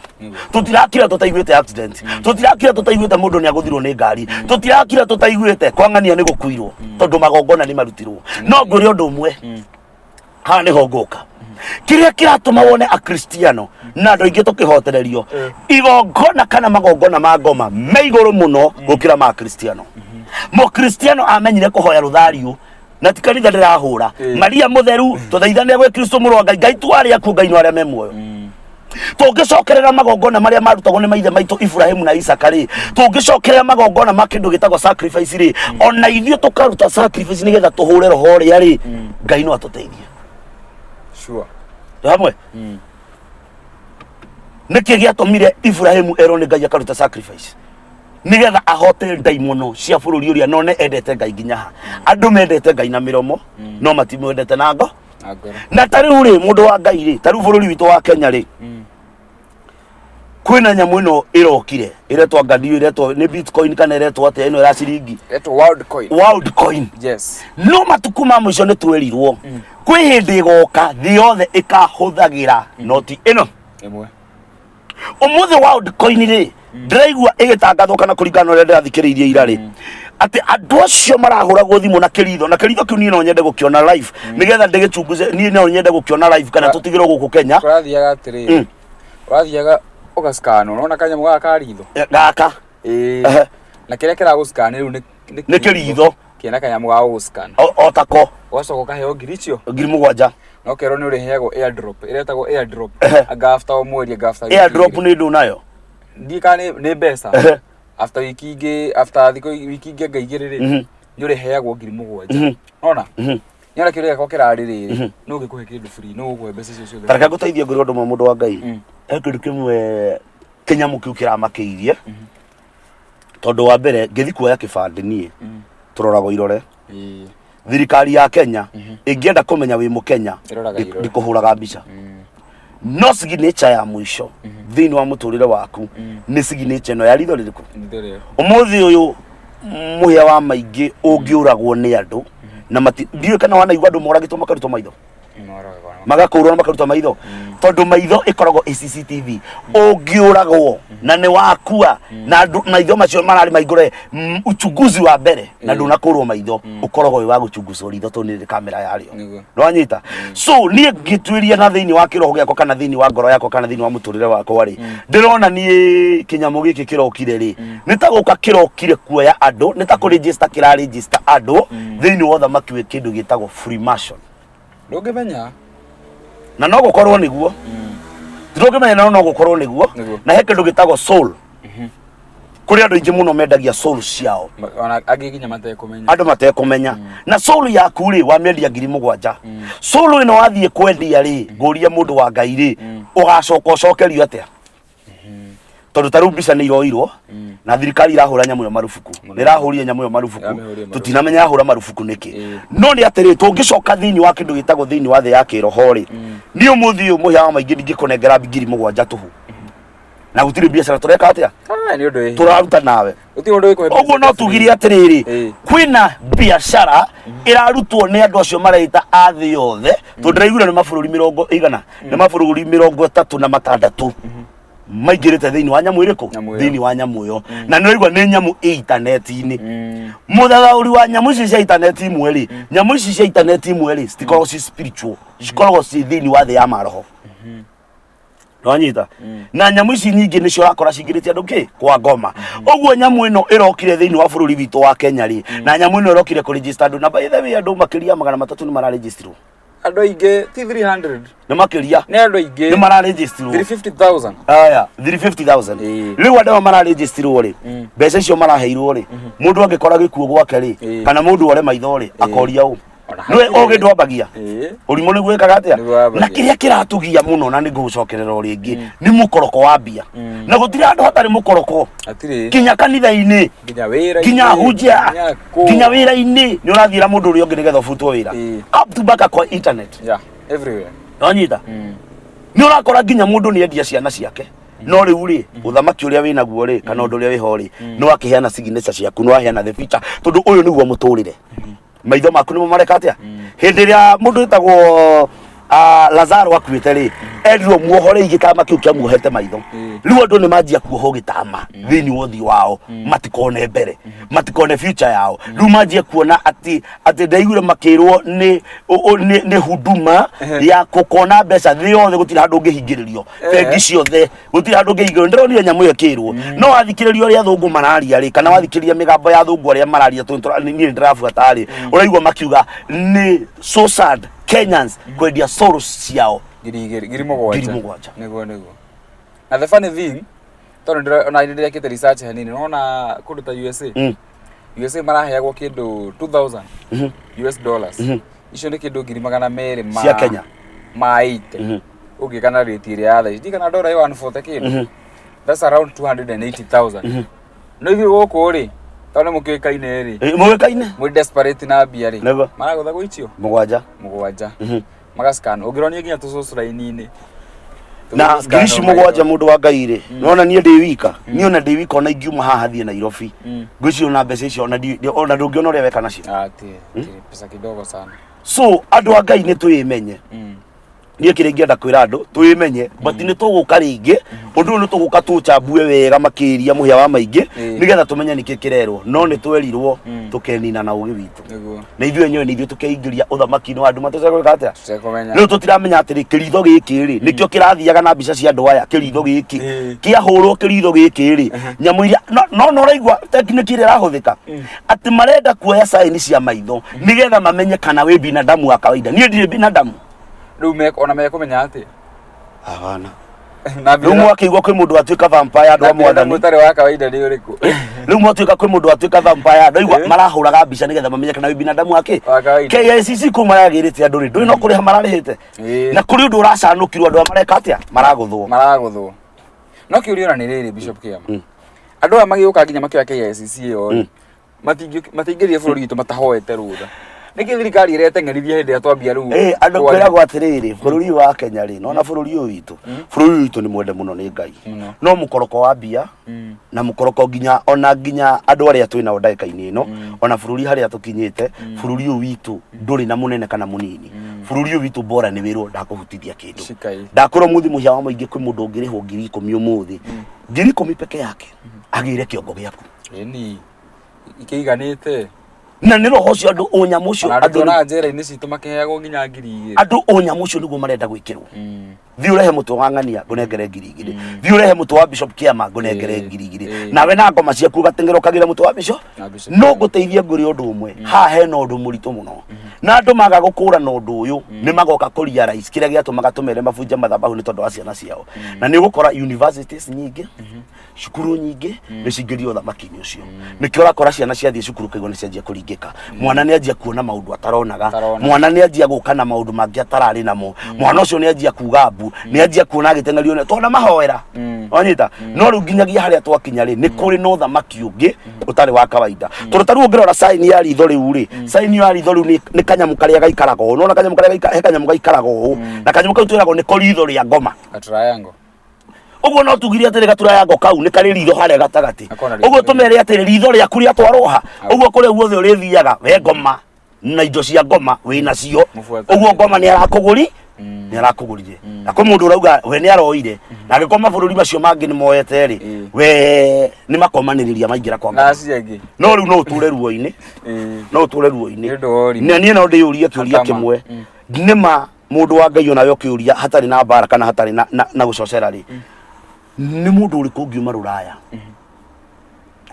tũtirakira tũtaiguĩte accident, tũtirakira tũtaiguĩte mũndũ nĩ agũthirwo nĩ ngari, tũtirakira tũtaiguĩte kwang'ania nĩ gũkuirwo, tondũ magongona nĩ marutirwo. No ngwĩre ũndũ ũmwe, haha nĩho ngũka kĩrĩa kĩratũma wone akristiano na andũ aingĩ tũkĩhotererio igongona kana magongona ma ngoma me igũrũ mũno gũkĩra ma akristiano. Mũkristiano amenyire kũhoya rũthariũ na ti kanitha ndĩrahũra. Maria mũtheru, tũthaithane gwĩ Kristo mũrũ wa Ngai, Ngai tu arĩa akuũ, Ngai no arĩa me muoyo. Tũngĩcokerera magongona marĩa marutagwo nĩ maithe maitũ Ibrahimu na Isaka rĩ, tũngĩcokerera magongona ma kĩndũ gĩtagwo sacrifice rĩ, ona ithuĩ tũkaruta sacrifice nĩgetha tũhũre roho ũrĩa rĩ, Ngai no atũteithie. Sure. Twĩ hamwe? Nĩkĩ gĩatũmire Ibrahimu erwo nĩ Ngai akaruta sacrifice? Nĩgetha ahote ndaimono cia bũrũri ũrĩa none endete Ngai nginya ha. Andũ mendete Ngai na mĩromo no matimwendete na ngo. Na ngoro. Na ta rĩu rĩ, mũndũ wa Ngai rĩ, ta rĩu bũrũri witũ wa Kenya rĩ, kwĩna nyamũ ĩno ĩrokire ĩretwo ngadio, ĩretwo nĩ bitcoin kana ĩretwo atĩa ĩno ya ciringi? Etwo world coin. World coin. Yes. No matukũ ma mũico nĩ twerirwo kwĩ hĩndĩ ĩgoka thĩ yothe ĩkahũthagĩra noti ĩno. Ĩmwe. Ũmũthĩ world coin rĩ, ndĩraigua ĩgĩtangathwo kana kũringana na ũrĩa ndĩrathikĩrĩirie ira rĩ, atĩ andũ acio marahũragwo thimũ na kĩritho, na kĩritho kĩu niĩ no nyende gũkĩona live nĩgetha ndĩgĩchunguze. Niĩ no nyende gũkĩona live kana tũtigĩrwo gũkũ Kenya. Kũrathiaga atĩrĩrĩ, ũrathiaga ũgascanwo, ũrona kanyamũ gaka ka ritho? Gaka. Ĩĩ. Na kĩrĩa kĩragũscan rĩu nĩ Nĩ kĩritho. Kena kanyamũ ga gũgũscan. O tako. Ũgacoka ũkaheo ngiri icio. 7,000. Na ũkerwo nĩ ũrĩheagwo airdrop. Ĩrĩa ĩtagwo airdrop. Anga after o mweri, anga after wiki Airdrop igĩrĩ. nĩ ndũ nayo. Ndiũĩ kana nĩ mbeca. After wiki ingĩ, after thikũ wiki ingĩ anga igĩrĩ rĩ, nĩ ũrĩheagwo 7,000. Nona? Nĩona kĩũria gĩakwa kĩrarĩ rĩrĩ, nũ ũngĩkũhe kĩndũ free? Nũ ũgũkũhe mbeca icio ciothe? Ta reke ngũteithie ngwĩre ũndũ ũmwe mũndũ wa Ngai. He kĩndũ kĩmwe kĩnyamũ kĩu kĩramakĩirie. Tondũ wa mbere ngĩthiĩ kuoya kĩbandĩ niĩ, tũroragwo irore. Thirikari ya Kenya ĩngĩenda kũmenya wĩ Mũkenya, Ĩroraga irore. ndĩkũhũraga mbica. No signature ya mũico thĩinĩ wa mũtũrĩre waku nĩ signature ĩno ya ritho rĩrĩkũ? Ritho rĩrĩ. Ũmũthĩ ũyũ mũhĩa wa maingĩ ũngĩũragwo nĩ andũ na mati ndiũĩ kana wanaigua andũ moragĩtwo makarutwo maitho. Magakũrwo na makarutwo maitho, tondũ maitho ĩkoragwo ĩ CCTV. Ũngĩũragwo na nĩ wakua na andũ maitho macio mararĩ maingũre, uchunguzi wa mbere na ndũnakũrwo maitho ũkoragwo wĩ wa gũchunguzwo ritho tondũ nĩ kamera yarĩo. Nĩwanyita? So niĩ ngĩtuĩria na thĩinĩ wa kĩroho gĩakwa kana thĩinĩ wa ngoro yakwa kana thĩinĩ wa mũtũrĩre wakwa rĩ, ndĩrona niĩ kĩnyamũ gĩkĩ kĩrokire rĩ, nĩ ta gũka kĩrokire kuoya andũ, nĩ ta kũregister kĩraregister andũ thĩinĩ wa ũthamaki wĩ kĩndũ gĩtagwo Freemason. Ndũngĩmenya. Na no gũkorwo nĩguo. Ndũngĩmenya, no gũkorwo nĩguo. Na he kĩndũ gĩtagwo soul. Kũrĩ andũ aingĩ mũno mendagia soul ciao. Ona angĩ nginya matekũmenya. Andũ matekũmenya. Na soul yaku rĩ, wamĩendia 7,000. Soul ĩno wathiĩ kwendia rĩ, ngũrie mũndũ wa Ngai rĩ, ũgacoka ũcokerio atĩa? Tondũ ta rĩu mbica nĩ iroirwo na thirikari irahũra nyamũ ĩyo marubuku. Nĩ ĩrahũrire nyamũ ĩyo marubuku. Ĩramĩhũrire marubuku. Tũtinamenya yahũra marubuku nĩkĩ. No nĩ atĩrĩ, tũngĩcoka thĩinĩ wa kĩndũ gĩtagwo thĩinĩ wa thĩ ya kĩroho rĩ, niĩ ũmũthĩ ũyũ mũhĩa wa maingĩ ndingĩkũnengera 7,000 tũhũ na gũtirĩ biacara tũreka atĩa. Ah, nĩ ũndũ wĩ tũraruta nawe. Gũtirĩ ũndũ wĩkũhe. Ũguo no tugire atĩrĩrĩ, kwĩna biacara ĩrarutwo nĩ andũ acio mareita a thĩ yothe, tondũ ndĩraiguire nĩ mabũrũri mĩrongo ĩigana, nĩ mabũrũri 36 maingĩrĩte thĩinĩ wa nyamũ ĩrĩkũ? Nyamũ ĩyo. Thĩinĩ wa nyamũ ĩyo. Na nĩ ũraigua nĩ nyamũ ĩ intaneti-inĩ. Mũthathaũri wa nyamũ ici cia intaneti imwe rĩ, nyamũ ici cia intaneti imwe rĩ, citikoragwo ci spiritual, cikoragwo ci thĩinĩ wa thĩ ya maroho. Nwanyita? Na nyamũ ici nyingĩ nĩcio ũrakora cingĩrĩte andũ kĩ kwa ngoma. Ũguo nyamũ ĩno ĩrokire thĩinĩ wa bũrũri witũ wa Kenya rĩ, na nyamũ ĩno ĩrokire kũregister andũ, na by the way andũ makĩria ya 300 nĩ mararegisterwo. Andũ aingĩ ti 300. Nĩ makĩria. Nĩ andũ aingĩ. Nĩ mararegisterwo. 350,000. Aya, 350,000. Rĩu andũ aya mararegisterwo rĩ, mbeca icio maraheirwo rĩ, mũndũ angĩkora gĩkuũ gwake rĩ, kana mũndũ ore maitho rĩ, akoria ũ? Ona Nĩwe hatirĩ. ũgĩ ndwambagia. Ũrimũ nĩguo wĩkaga atĩa? Nĩguo wambagia. Na kĩrĩa kĩratũgia mũno na nĩngũgũcokerera o rĩngĩ nĩ mũkoroko wa mbia. Na gũtirĩ handũ hatarĩ mũkoroko. Hatirĩ. Kinya kanitha-inĩ, Nginya wĩra-inĩ. nginya hunjia, nginya kũ. nginya wĩra-inĩ nĩ ũrathiĩra mũndũ ũrĩa ũngĩ nĩgetha ũbutwo wĩra. Up to mpaka kwa internet. Yeah, everywhere. Nĩwanyita? Nĩ ũrakora nginya mũndũ nĩ endia ciana ciake. No rĩu rĩ, ũthamaki ũrĩa wĩnaguo rĩ, kana ũndũ ũrĩa wĩho rĩ, nĩ wakĩheana signature ciaku, nĩ waheana the future, tondũ ũyũ nĩguo mũtũrĩre. Maitho maku nĩmo mareka atĩa? Hĩndĩ ĩrĩa mũndũ wĩtagwo Lazaro akuĩte rĩ, erirwo muohorei gĩtama kĩu kĩamuohete maitho. Rĩu andũ nĩ manjia kuohwo gĩtama thĩinĩ wa ũthiũ wao, matikone mbere, matikone future yao. Rĩu manjie kuona atĩ atĩ ndaiguire makĩrwo nĩ nĩ huduma ya gũkona mbeca thĩ yothe, gũtirĩ handũ ũngĩhingĩrĩrio, bengi ciothe gũtirĩ handũ ũngĩhingĩrĩrio. Ndĩronire nyamũ ĩyo ĩkĩrwo no wathikĩrĩria ũrĩa athũngũ mararia rĩ, kana wathikĩrĩria mĩgambo ya athũngũ arĩa mararia, tondũ niĩ nĩndĩrabuata rĩ, ũraigua makiuga nĩ so sad Kenyans kwendia souls ciao. 2,000, 7,000. 7,000. Nĩguo. Na the funny thing, tondũ ona nĩ ndĩrekĩte research hanini, nĩwona kũndũ ta USA. USA maraheagwo kĩndũ 2000 US dollars. Icio nĩ kĩndũ 200,000 ma Cia Kenya. Ma 80. Ũngĩka na rate ĩrĩa ya thaa ici. Ndirikana ndora ĩ 140 kĩndũ. That's around 280,000. No ithuĩ gũkũ rĩ, tondũ nĩ mũkĩũĩkaine rĩ. Mũĩkaine? Mwĩ desperate na mbia rĩ. Nĩguo. Maragũthagwo icio? 7. 7. Magascan. Ũngĩronio nginya tũcũcũ raini-inĩ. Na 7,000 mũndũ wa Ngai rĩ, nona niĩ ndĩ wika, niĩ ona ndĩ wika, ona ingiuma haha thiĩ Nairobi, ngwĩciria ona mbeca icio ona ona ndũngĩona ũrĩa weka nacio. Ah, ti pesa kidogo sana. So andũ a Ngai nĩ twĩmenye. Niĩ kĩrĩa ingĩenda kwĩra andũ, twĩmenye, but nĩ tũgũka rĩngĩ. Ũndũ ũyũ nĩ tũgũka tũchambue wega makĩria, mũhĩa wa maingĩ, nĩgetha tũmenye nĩkĩ kĩrerwo. No nĩ twerirwo tũkenina na ũgĩ witũ, na ithuĩ enyewe nĩ ithuĩ tũkeingĩria ũthamaki-inĩ wa nduma tũtegwĩka atĩa? Tũtekũmenya. Rĩu tũtiramenya atĩrĩ, kĩritho gĩkĩ rĩ, nĩkĩo kĩrathiaga na mbica cia andũ aya. Kĩritho gĩkĩ kĩahũrwo, kĩritho gĩkĩ rĩ, nyamũ iria no ũraigua tekiniki ĩrĩa ĩrahũthĩka, atĩ marenda kuoya saini cia maitho nĩgetha mamenye kana wĩ binadamu wa kawaida. Niĩ ndirĩ binadamu. Rĩu ona mekũmenya atĩa? Hapana. Na Rĩu mwakĩigua kwĩ mũndũ watuĩka vampire, andũ a na mwathani. Mũtarĩ wa kawaida nĩ ũrĩkũ? Rĩu mwatuĩka kwĩ mũndũ watuĩka vampire, andũ aigua marahũraga mbica nĩgetha mamenye kana wĩ binadamu wake Wa kawaida. KICC kũu maragĩrĩte andũ rĩ, ndũĩ no kũrĩha mararĩhĩte, na kũrĩ ũndũ ũracanũkirwo, andũ aya mareka atĩa? Maragũthwo. Maragũthwo. No kĩũria ona nĩ rĩrĩ, Bishop Kĩama, andũ aya magĩũka nginya makĩoya KICC ĩyo rĩ, matingĩthiĩ bũrũri witũ matahoete rũtha. Nĩkĩ thirikari ĩreteng'erithia hĩndĩ ĩrĩa twambia rĩu Andũ kwaria? kwĩragwo atĩrĩrĩ, bũrũri ũyũ wa Kenya rĩ, nona bũrũri ũyũ witũ, bũrũri ũyũ witũ nĩ mwende mũno nĩ Ngai, Mũno. no mũkoroko wa mbia na mũkoroko nginya ona nginya andũ arĩa twĩ nao ndagĩka-inĩ ĩno, ona bũrũri harĩa tũkinyĩte, bũrũri ũyũ witũ ndũrĩ na mũnene kana mũnini. Bũrũri ũyũ witũ bora nĩ wĩrwo ndakũhutithia kĩndũ. Cikai. Ndakwĩra ũmũthĩ, mũhĩa wa mũingĩ, kwĩ mũndũ ũngĩrĩhwo 10,000 ũmũthĩ, 10,000 peke yake, agĩre kĩongo gĩaku. Ĩni ikĩiganĩte. Na nĩ roho ũcio, andũ ũnyamũ ũcio. Ona andũ Andũ tuonaga njera-inĩ citũ makĩheagwo nginya 2,000. Andũ ũnyamũ ũcio nĩguo marenda gwĩkĩrwo. Thiĩ ũrehe mũtwe wa ng'ania, ngũnengere 2,000. Thiĩ ũrehe mũtwe wa Bishop Kĩama, ngũnengere 2,000. Nawe na ngoma ciaku ũgateng'era ũkagĩra mũtwe wa Bishop. Na Bishop No Kĩama. ngũteithie ngwĩre ũndũ ũmwe, haha hena ũndũ mũritũ mũno, na andũ maga gũkũra na ũndũ ũyũ nĩ magoka kũ realize kĩrĩa gĩatũmaga tũmere mabunje mathabahu nĩ tondũ wa ciana ciao. Na nĩ ũgũkora universities nyingĩ, cukuru nyingĩ nĩ cingĩrio ũthamaki-inĩ ũcio. Nĩkĩo ũrakora ciana ciathiĩ cukuru kaigua nĩ cianjia kũringĩka, mwana nĩ anjia kuona maũndũ ataronaga. Atarona. Mwana nĩ anjia gũka na maũndũ mangĩ atararĩ namo. Mwana ũcio nĩ anjia kuga mbu, nĩ anjia kuona agĩteng'erio tondũ mahoera wanyita. No rĩu nginyagia harĩa twakinya rĩ, nĩ kũrĩ na ũthamaki ũngĩ ũtarĩ wa kawaida, tondũ ta rĩu ũngĩrora sign ya ritho rĩu rĩ, sign ya ritho rĩu nĩ kanyamũ karĩa gaikaraga ũũ. Nona kanyamũ karĩa he kanyamũ gaikaraga ũũ, na kanyamũ kau twĩragwo nĩko ritho rĩa ngoma. A triangle. Ũguo no tugire atĩrĩ, gaturayango kau nĩ karĩ ritho harĩa gatagatĩ. Gakona ritho Ũguo rĩmwe. tũmere atĩrĩ, ritho rĩaku rĩatwarwo ha ũguo, kũrĩa guothe ũrĩthiaga we ngoma na indo cia ngoma wĩ nacio. Mũbuatanie. Ũguo ngoma nĩ arakũgũri, nĩ arakũgũrire, na kwĩ mũndũ ũrauga we nĩ aroire, na angĩkorwo mabũrũri macio mangĩ nĩ moete rĩ, we nĩ makomanĩrĩria maingĩra kwa Na ngoma. acio angĩ. No rĩu no ũtũre ruo-inĩ, no ũtũre ruo-inĩ. Nĩ ũndũ wa ũrimũ. Na niĩ no ndĩyũrie kĩũria Atama. kĩmwe, nĩ ma mũndũ wa Ngai onawe ũkĩũria hatarĩ na mbara kana hatarĩ na gũcocera rĩ, nĩ mũndũ ũrĩkũ ũngiuma rũraya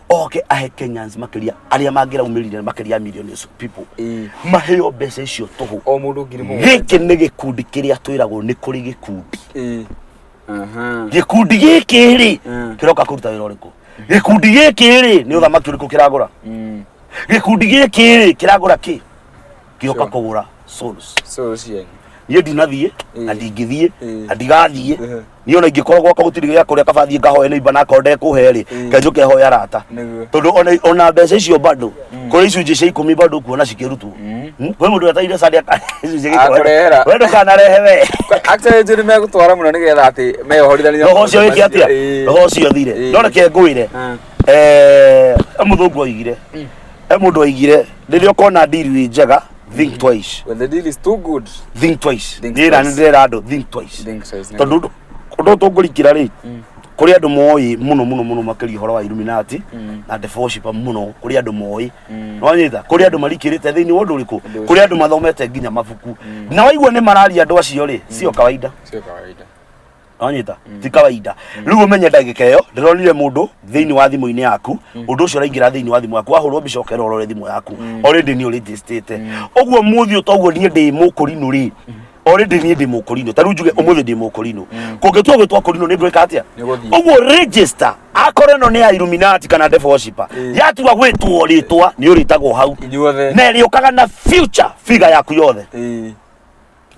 oke ahe Kenyans makĩria arĩa mangĩraumĩrire makĩria ya millions of people, maheo mbeca icio tũhũ? O mũndũ 7,000. Gĩkĩ nĩ gĩkundi kĩrĩa twĩragwo nĩ kũrĩ gĩkundi. Aha. Gĩkundi gĩkĩ rĩ, kĩroka kũruta wĩra ũrĩkũ? Gĩkundi gĩkĩ rĩ, nĩ ũthamaki ũrĩkũ kĩragũra? Gĩkundi gĩkĩ rĩ, kĩragũra kĩ? Kĩoka kũgũra souls. So cianyu. Niĩ ndinathiĩ na ndingĩthiĩ na ndigathiĩ. Niĩ ona ingĩkorwo gwakwa gũtirĩ gĩa kũrĩa, kaba thiĩ ngahoe neighbor, na akorwo ndekũhe rĩ, kenjũke hoe arata. Tondũ ona mbeca icio bado kũrĩ icunjĩ cia 10 bado kuona cikĩrutwo. Kwĩ mũndũ wetereire Sunday gĩcunjĩ gĩkĩ. Akũrehera. We ndũkanarehe we. Actually njũ nĩ megũtwara mũno nĩgetha atĩ meyohorithanie na Roho ũcio maũndũ wĩke macio. atĩa? Roho ũcio thire. No reke ngwĩre, mũthũngũ oigire, mũndũ oigire, rĩrĩa ũkona deal ĩ njega, think twice. When the deal is too good. Think twice. Think Niĩ na twice. nĩ ndĩrera andũ, think twice. Think twice. Tondũ ũndũ tũngũrikĩra rĩ, kũrĩ andũ moĩ mũno mũno mũno makĩria ũhoro wa Illuminati na devil worshiper mũno. Kũrĩ andũ moĩ, nĩwanyita, kũrĩ andũ marikĩrĩte thĩinĩ wa ũndũ ũrĩkũ. Ũndũ ũcio. Kũrĩ andũ mathomete nginya mabuku, na waigua nĩ mararia andũ acio rĩ, sio kawaida. Sio kawaida. Nĩwanyita, ti kawaida. Rĩu ũmenye ndagĩka ĩyo ndĩronire mũndũ thĩinĩ wa thimũ-inĩ yaku, ũndũ ũcio ũraingĩra thĩinĩ wa thimũ yaku, wahũrwo mbica ũkerwo ũrore thimũ yaku, already nĩ ũrĩtĩstĩte ũguo mũthiũ toguo. Niĩ ndĩ mũkũrinũ rĩ, already niĩ ndĩ mũkũrinũ. Ta rĩu njuge ũmũthĩ ndĩ mũkũrinũ, kũngĩtua gwĩtwo kũrinũ nĩ ngwĩka atĩa? Nĩ gũthiĩ. Ũguo register akorwo ĩno nĩ ya Illuminati kana devil worshiper, yatua gwĩtwo rĩtwa nĩ ũrĩtagwo hau. Inyuothe. Na ĩrĩũkaga na future figure yaku yothe.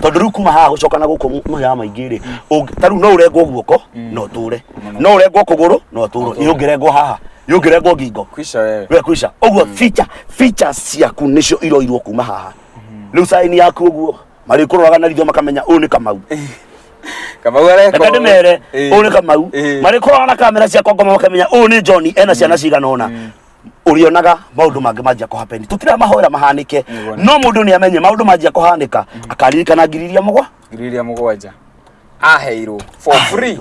Tondũ rĩu kuma haha gũcoka na gũkũ mũhĩa maingĩ rĩ, ta rĩu no ũrengwo guoko no ũtũre, no ũrengwo kũgũrũ no ũtũre, ĩ ũngĩrengwo haha, ĩ ũngĩrengwo ngingo? Kwisha wewe. We kwisha. Ũguo features ciaku nĩcio iroirwo kuma haha. Rĩu sign yaku ũguo marĩkũroraga na ritho makamenya ũyũ nĩ Kamau. Kamau areka. Reke ndĩmere, ũyũ nĩ Kamau. Marĩkũroraga na kamera cia ngoma makamenya ũyũ nĩ John, ena ciana cigana ũna. Ũrĩonaga maũndũ mangĩ manjia kũhappen, tũtiramahoera mahanĩke. Nĩguo. No mũndũ nĩ amenye maũndũ manjia kũhanĩka akaririkana ngiri iria mũgwa Ngiri iria mũgwanja aheirwo for free.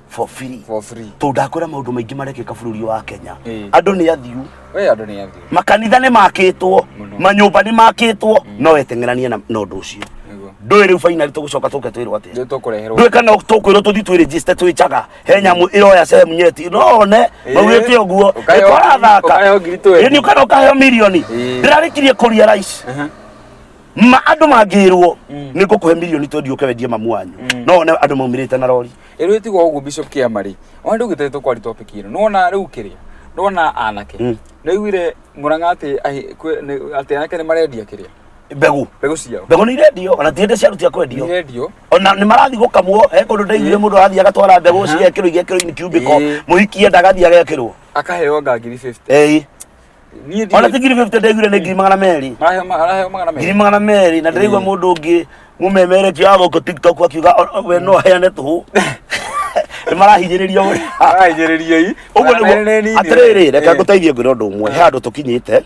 For free. For free. Tondũ ndakwĩra maũndũ maingĩ marekĩka bũrũri wa Kenya. Ĩĩ. Andũ nĩ athiu. We andũ nĩ athiu. Makanitha nĩ makĩtwo. Mũno. Manyũmba nĩ makĩtwo, no weteng'eranie na ũndũ ũcio. Nĩguo. Ndũĩ rĩu finally tũgũcoka tũke twĩrwo atĩa? Rĩu tũkũreherwo. Ndũĩ kana tũkwĩrwo tũthiĩ twĩregister twĩ njaga, he nyamũ ĩroya sehemu nyeti no one Ĩĩ. maugĩte ũguo. Ũkaheo Ĩkũrathaka. ũkaheo ngiri 20. Ĩni kana ũkaheo mirioni. Ĩĩ. Ndĩrarĩkirie kũria rice. Aha. Ma andũ mangĩrwo Mm. nĩ ngũkũhe mirioni 20 ũke wendie mamu wanyu, no one andũ maumĩrĩte na rori. Ĩrĩ tigwo ũguo Bishop Kĩama rĩ, ona ndũgĩte tũkwari topic ĩno, nĩwona rĩu kĩrĩa nĩwona anake nĩwaiguire Mũrang'a atĩ atĩ anake nĩ marendia kĩrĩa? Mbegũ. Mbegũ ciao. Mbegũ nĩ irendio, ona ti hĩndĩ ciarutia kwendio. Nĩ irendio. Ona nĩ marathiĩ gũkamwo, he kũndũ ndaiguire mũndũ arathiĩ agatwara mbegũ cigekĩrwo igekĩrwo in cubicle. Mũhiki enda agathiĩ agekĩrwo. Akaheo anga ngiri 50. Ĩĩ. Niĩ Ona ndirĩ ti ngiri 50, ndaiguire nĩ ngiri 200. Araheo 200. Ngiri 200, na ndĩraigua mũndũ ũngĩ mũmemerekia wa gũkũ TikTok akiuga we no aheane tũhũ. Nĩ marahinyĩrĩrio mũno. Arahinyĩrĩrio i. Ũguo 200 nĩ nĩguo nini. atĩrĩrĩ, reke ngũteithie ngwĩre ũndũ ũmwe. He handũ tũkinyĩte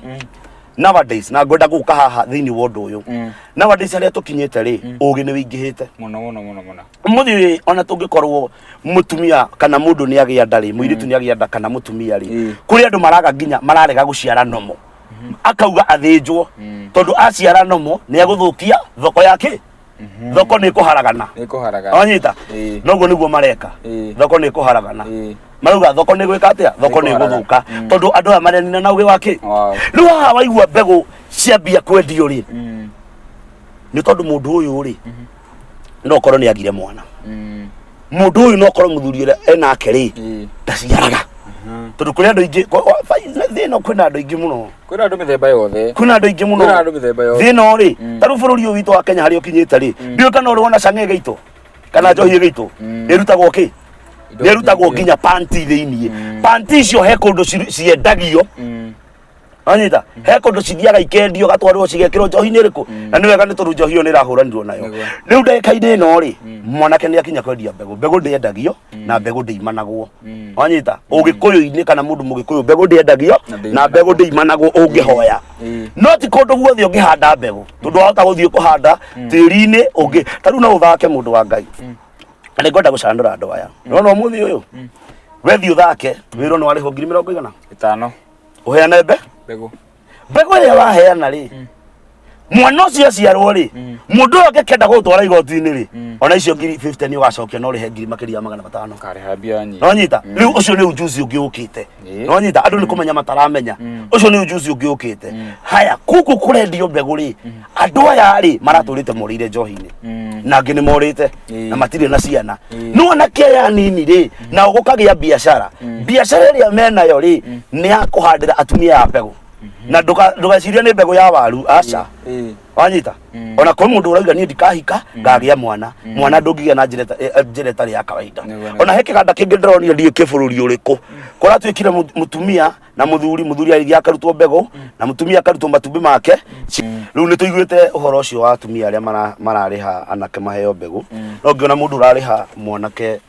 nowadays, na ngwenda gũka haha thĩinĩ wa ũndũ ũyũ. Nowadays harĩa tũkinyĩte rĩ, ũgĩ nĩ wĩingĩhĩte Mũno mũno mũno mũno. Mũthĩ ona tũngĩkorwo mũtumia kana mũndũ nĩ agĩa nda rĩ, mũirĩtu nĩ agĩa nda kana mũtumia rĩ, kũrĩ andũ maraga nginya mararega gũciara nomo, akauga athĩnjwo, tondũ aciara nomo nĩ agũthũkia thoko yake, thoko nĩ ĩkũharagana. Nĩ kũharagana. Wanyita? Ĩĩ. Noguo nĩguo mareka. Ĩĩ. Thoko nĩ ĩkũharagana. Ĩĩ. Marauga thoko nĩ gwĩka atĩa? Thoko nĩ Nĩ ĩgũthũka, kũharagana. Tondũ andũ aya marenina na ũgĩ wa kĩ. Wow. Rĩu haha waigua mbegũ ciambia kwendio rĩ, nĩ tondũ mũndũ ũyũ rĩ, no korwo nĩ agire mwana. Mũndũ ũyũ no korwo mũthuri ũrĩa enake rĩ, ndaciaraga, tondũ kũrĩ andũ aingĩ thĩ ĩno, kwĩna andũ aingĩ mũno. Kwĩna andũ mĩthemba yothe. Kwĩna andũ aingĩ mũno. Kwĩna andũ mĩthemba yothe. Thĩ ĩno rĩ, ta rĩu bũrũri ũyũ witũ wa Kenya harĩa ũkinyĩte rĩ, ndiũĩ kana ũrĩ wona cang'e ĩgĩitwo kana njohi ĩgĩitwo. Ĩrutagwo kĩ? Indo Nĩ ĩrutagwo nyingĩ. nginya panti thĩiniĩ. Panti icio he kũndũ ciendagio. Wanyita? He kũndũ cithiaga ikendio, gatwarwo cigekĩrwo njohi-inĩ ĩrĩkũ, na nĩ wega nĩ tondũ njohi ĩyo nĩ ĩrahũranirwo nayo. Nĩguo. Rĩu ndagĩka-inĩ ĩno rĩ, mwanake nĩ akinya kwendia mbegũ. Mbegũ ndĩendagio na mbegũ ndĩimanagwo. Wanyita? Ũgĩkũyũ-inĩ kana mũndũ mũgĩkũyũ, mbegũ ndĩendagio Na na mbegũ ndĩimanagwo ũngĩhoya. Ĩĩ. No ti kũndũ guothe ũngĩhanda mbegũ, tondũ wahota gũthiĩ kũhanda tĩri-inĩ ũngĩ. Ta rĩu no ũthake, mũndũ wa Ngai, na nĩ ngwenda gũcanũra andũ aya. Nĩwona ũmũthĩ ũyũ wethiĩ ũthake wĩrwo nĩ warĩhwo ngiri mĩrongo igana 50. Ũheane mbe Mbegũ. Mbegũ ĩrĩa waheana rĩ, mwana ũcio aciarwo rĩ, mũndũ ũyũ angĩkenda gũgũtwara igoti-inĩ rĩ, ona icio ngiri 50 nĩ ũgacokia, no ũrĩhe ngiri makĩria ya 500. Ũkarĩha mbia nyingĩ. Nonyita? Rĩu ũcio nĩ ujuzi ũngĩ ũkĩte. Ĩĩ. Nonyita? Andũ nĩ kũmenya mataramenya, ũcio nĩ ujuzi ũngĩ ũkĩte. Haya, kũkũ kũrendio mbegũ rĩ, andũ aya rĩ maratũrĩte morĩire njohi-inĩ, na angĩ nĩ morĩte Ĩĩ. na matirĩ na ciana. Ĩĩ. No anake aya anini rĩ, nao gũkagĩa biacara. Biacara ĩrĩa menayo rĩ, nĩ ya kũhandĩra atumia ya mbegũ, na ndũgecirie nĩ mbegũ ya waru, aca. Ĩĩ. Wanyita? Ona kwĩ mũndũ ũrauga niĩ ndikahika ngagĩa mwana. Mwana ndũngĩgĩa na njĩra njĩra ĩtarĩ ya kawaida. Nĩguo, Ona he kĩganda kĩngĩ ndĩronio, ndiũĩ kĩbũrũri ũrĩkũ, kũratuĩkire mũtumia na mũthuri, mũthuri agĩthiĩ akarutwo mbegũ na mũtumia akarutwo matumbĩ make. Rĩu nĩ tũiguĩte ũhoro ũcio wa atumia arĩa mararĩha anake maheo mbegũ, no ngĩona mũndũ ũrarĩha mwanake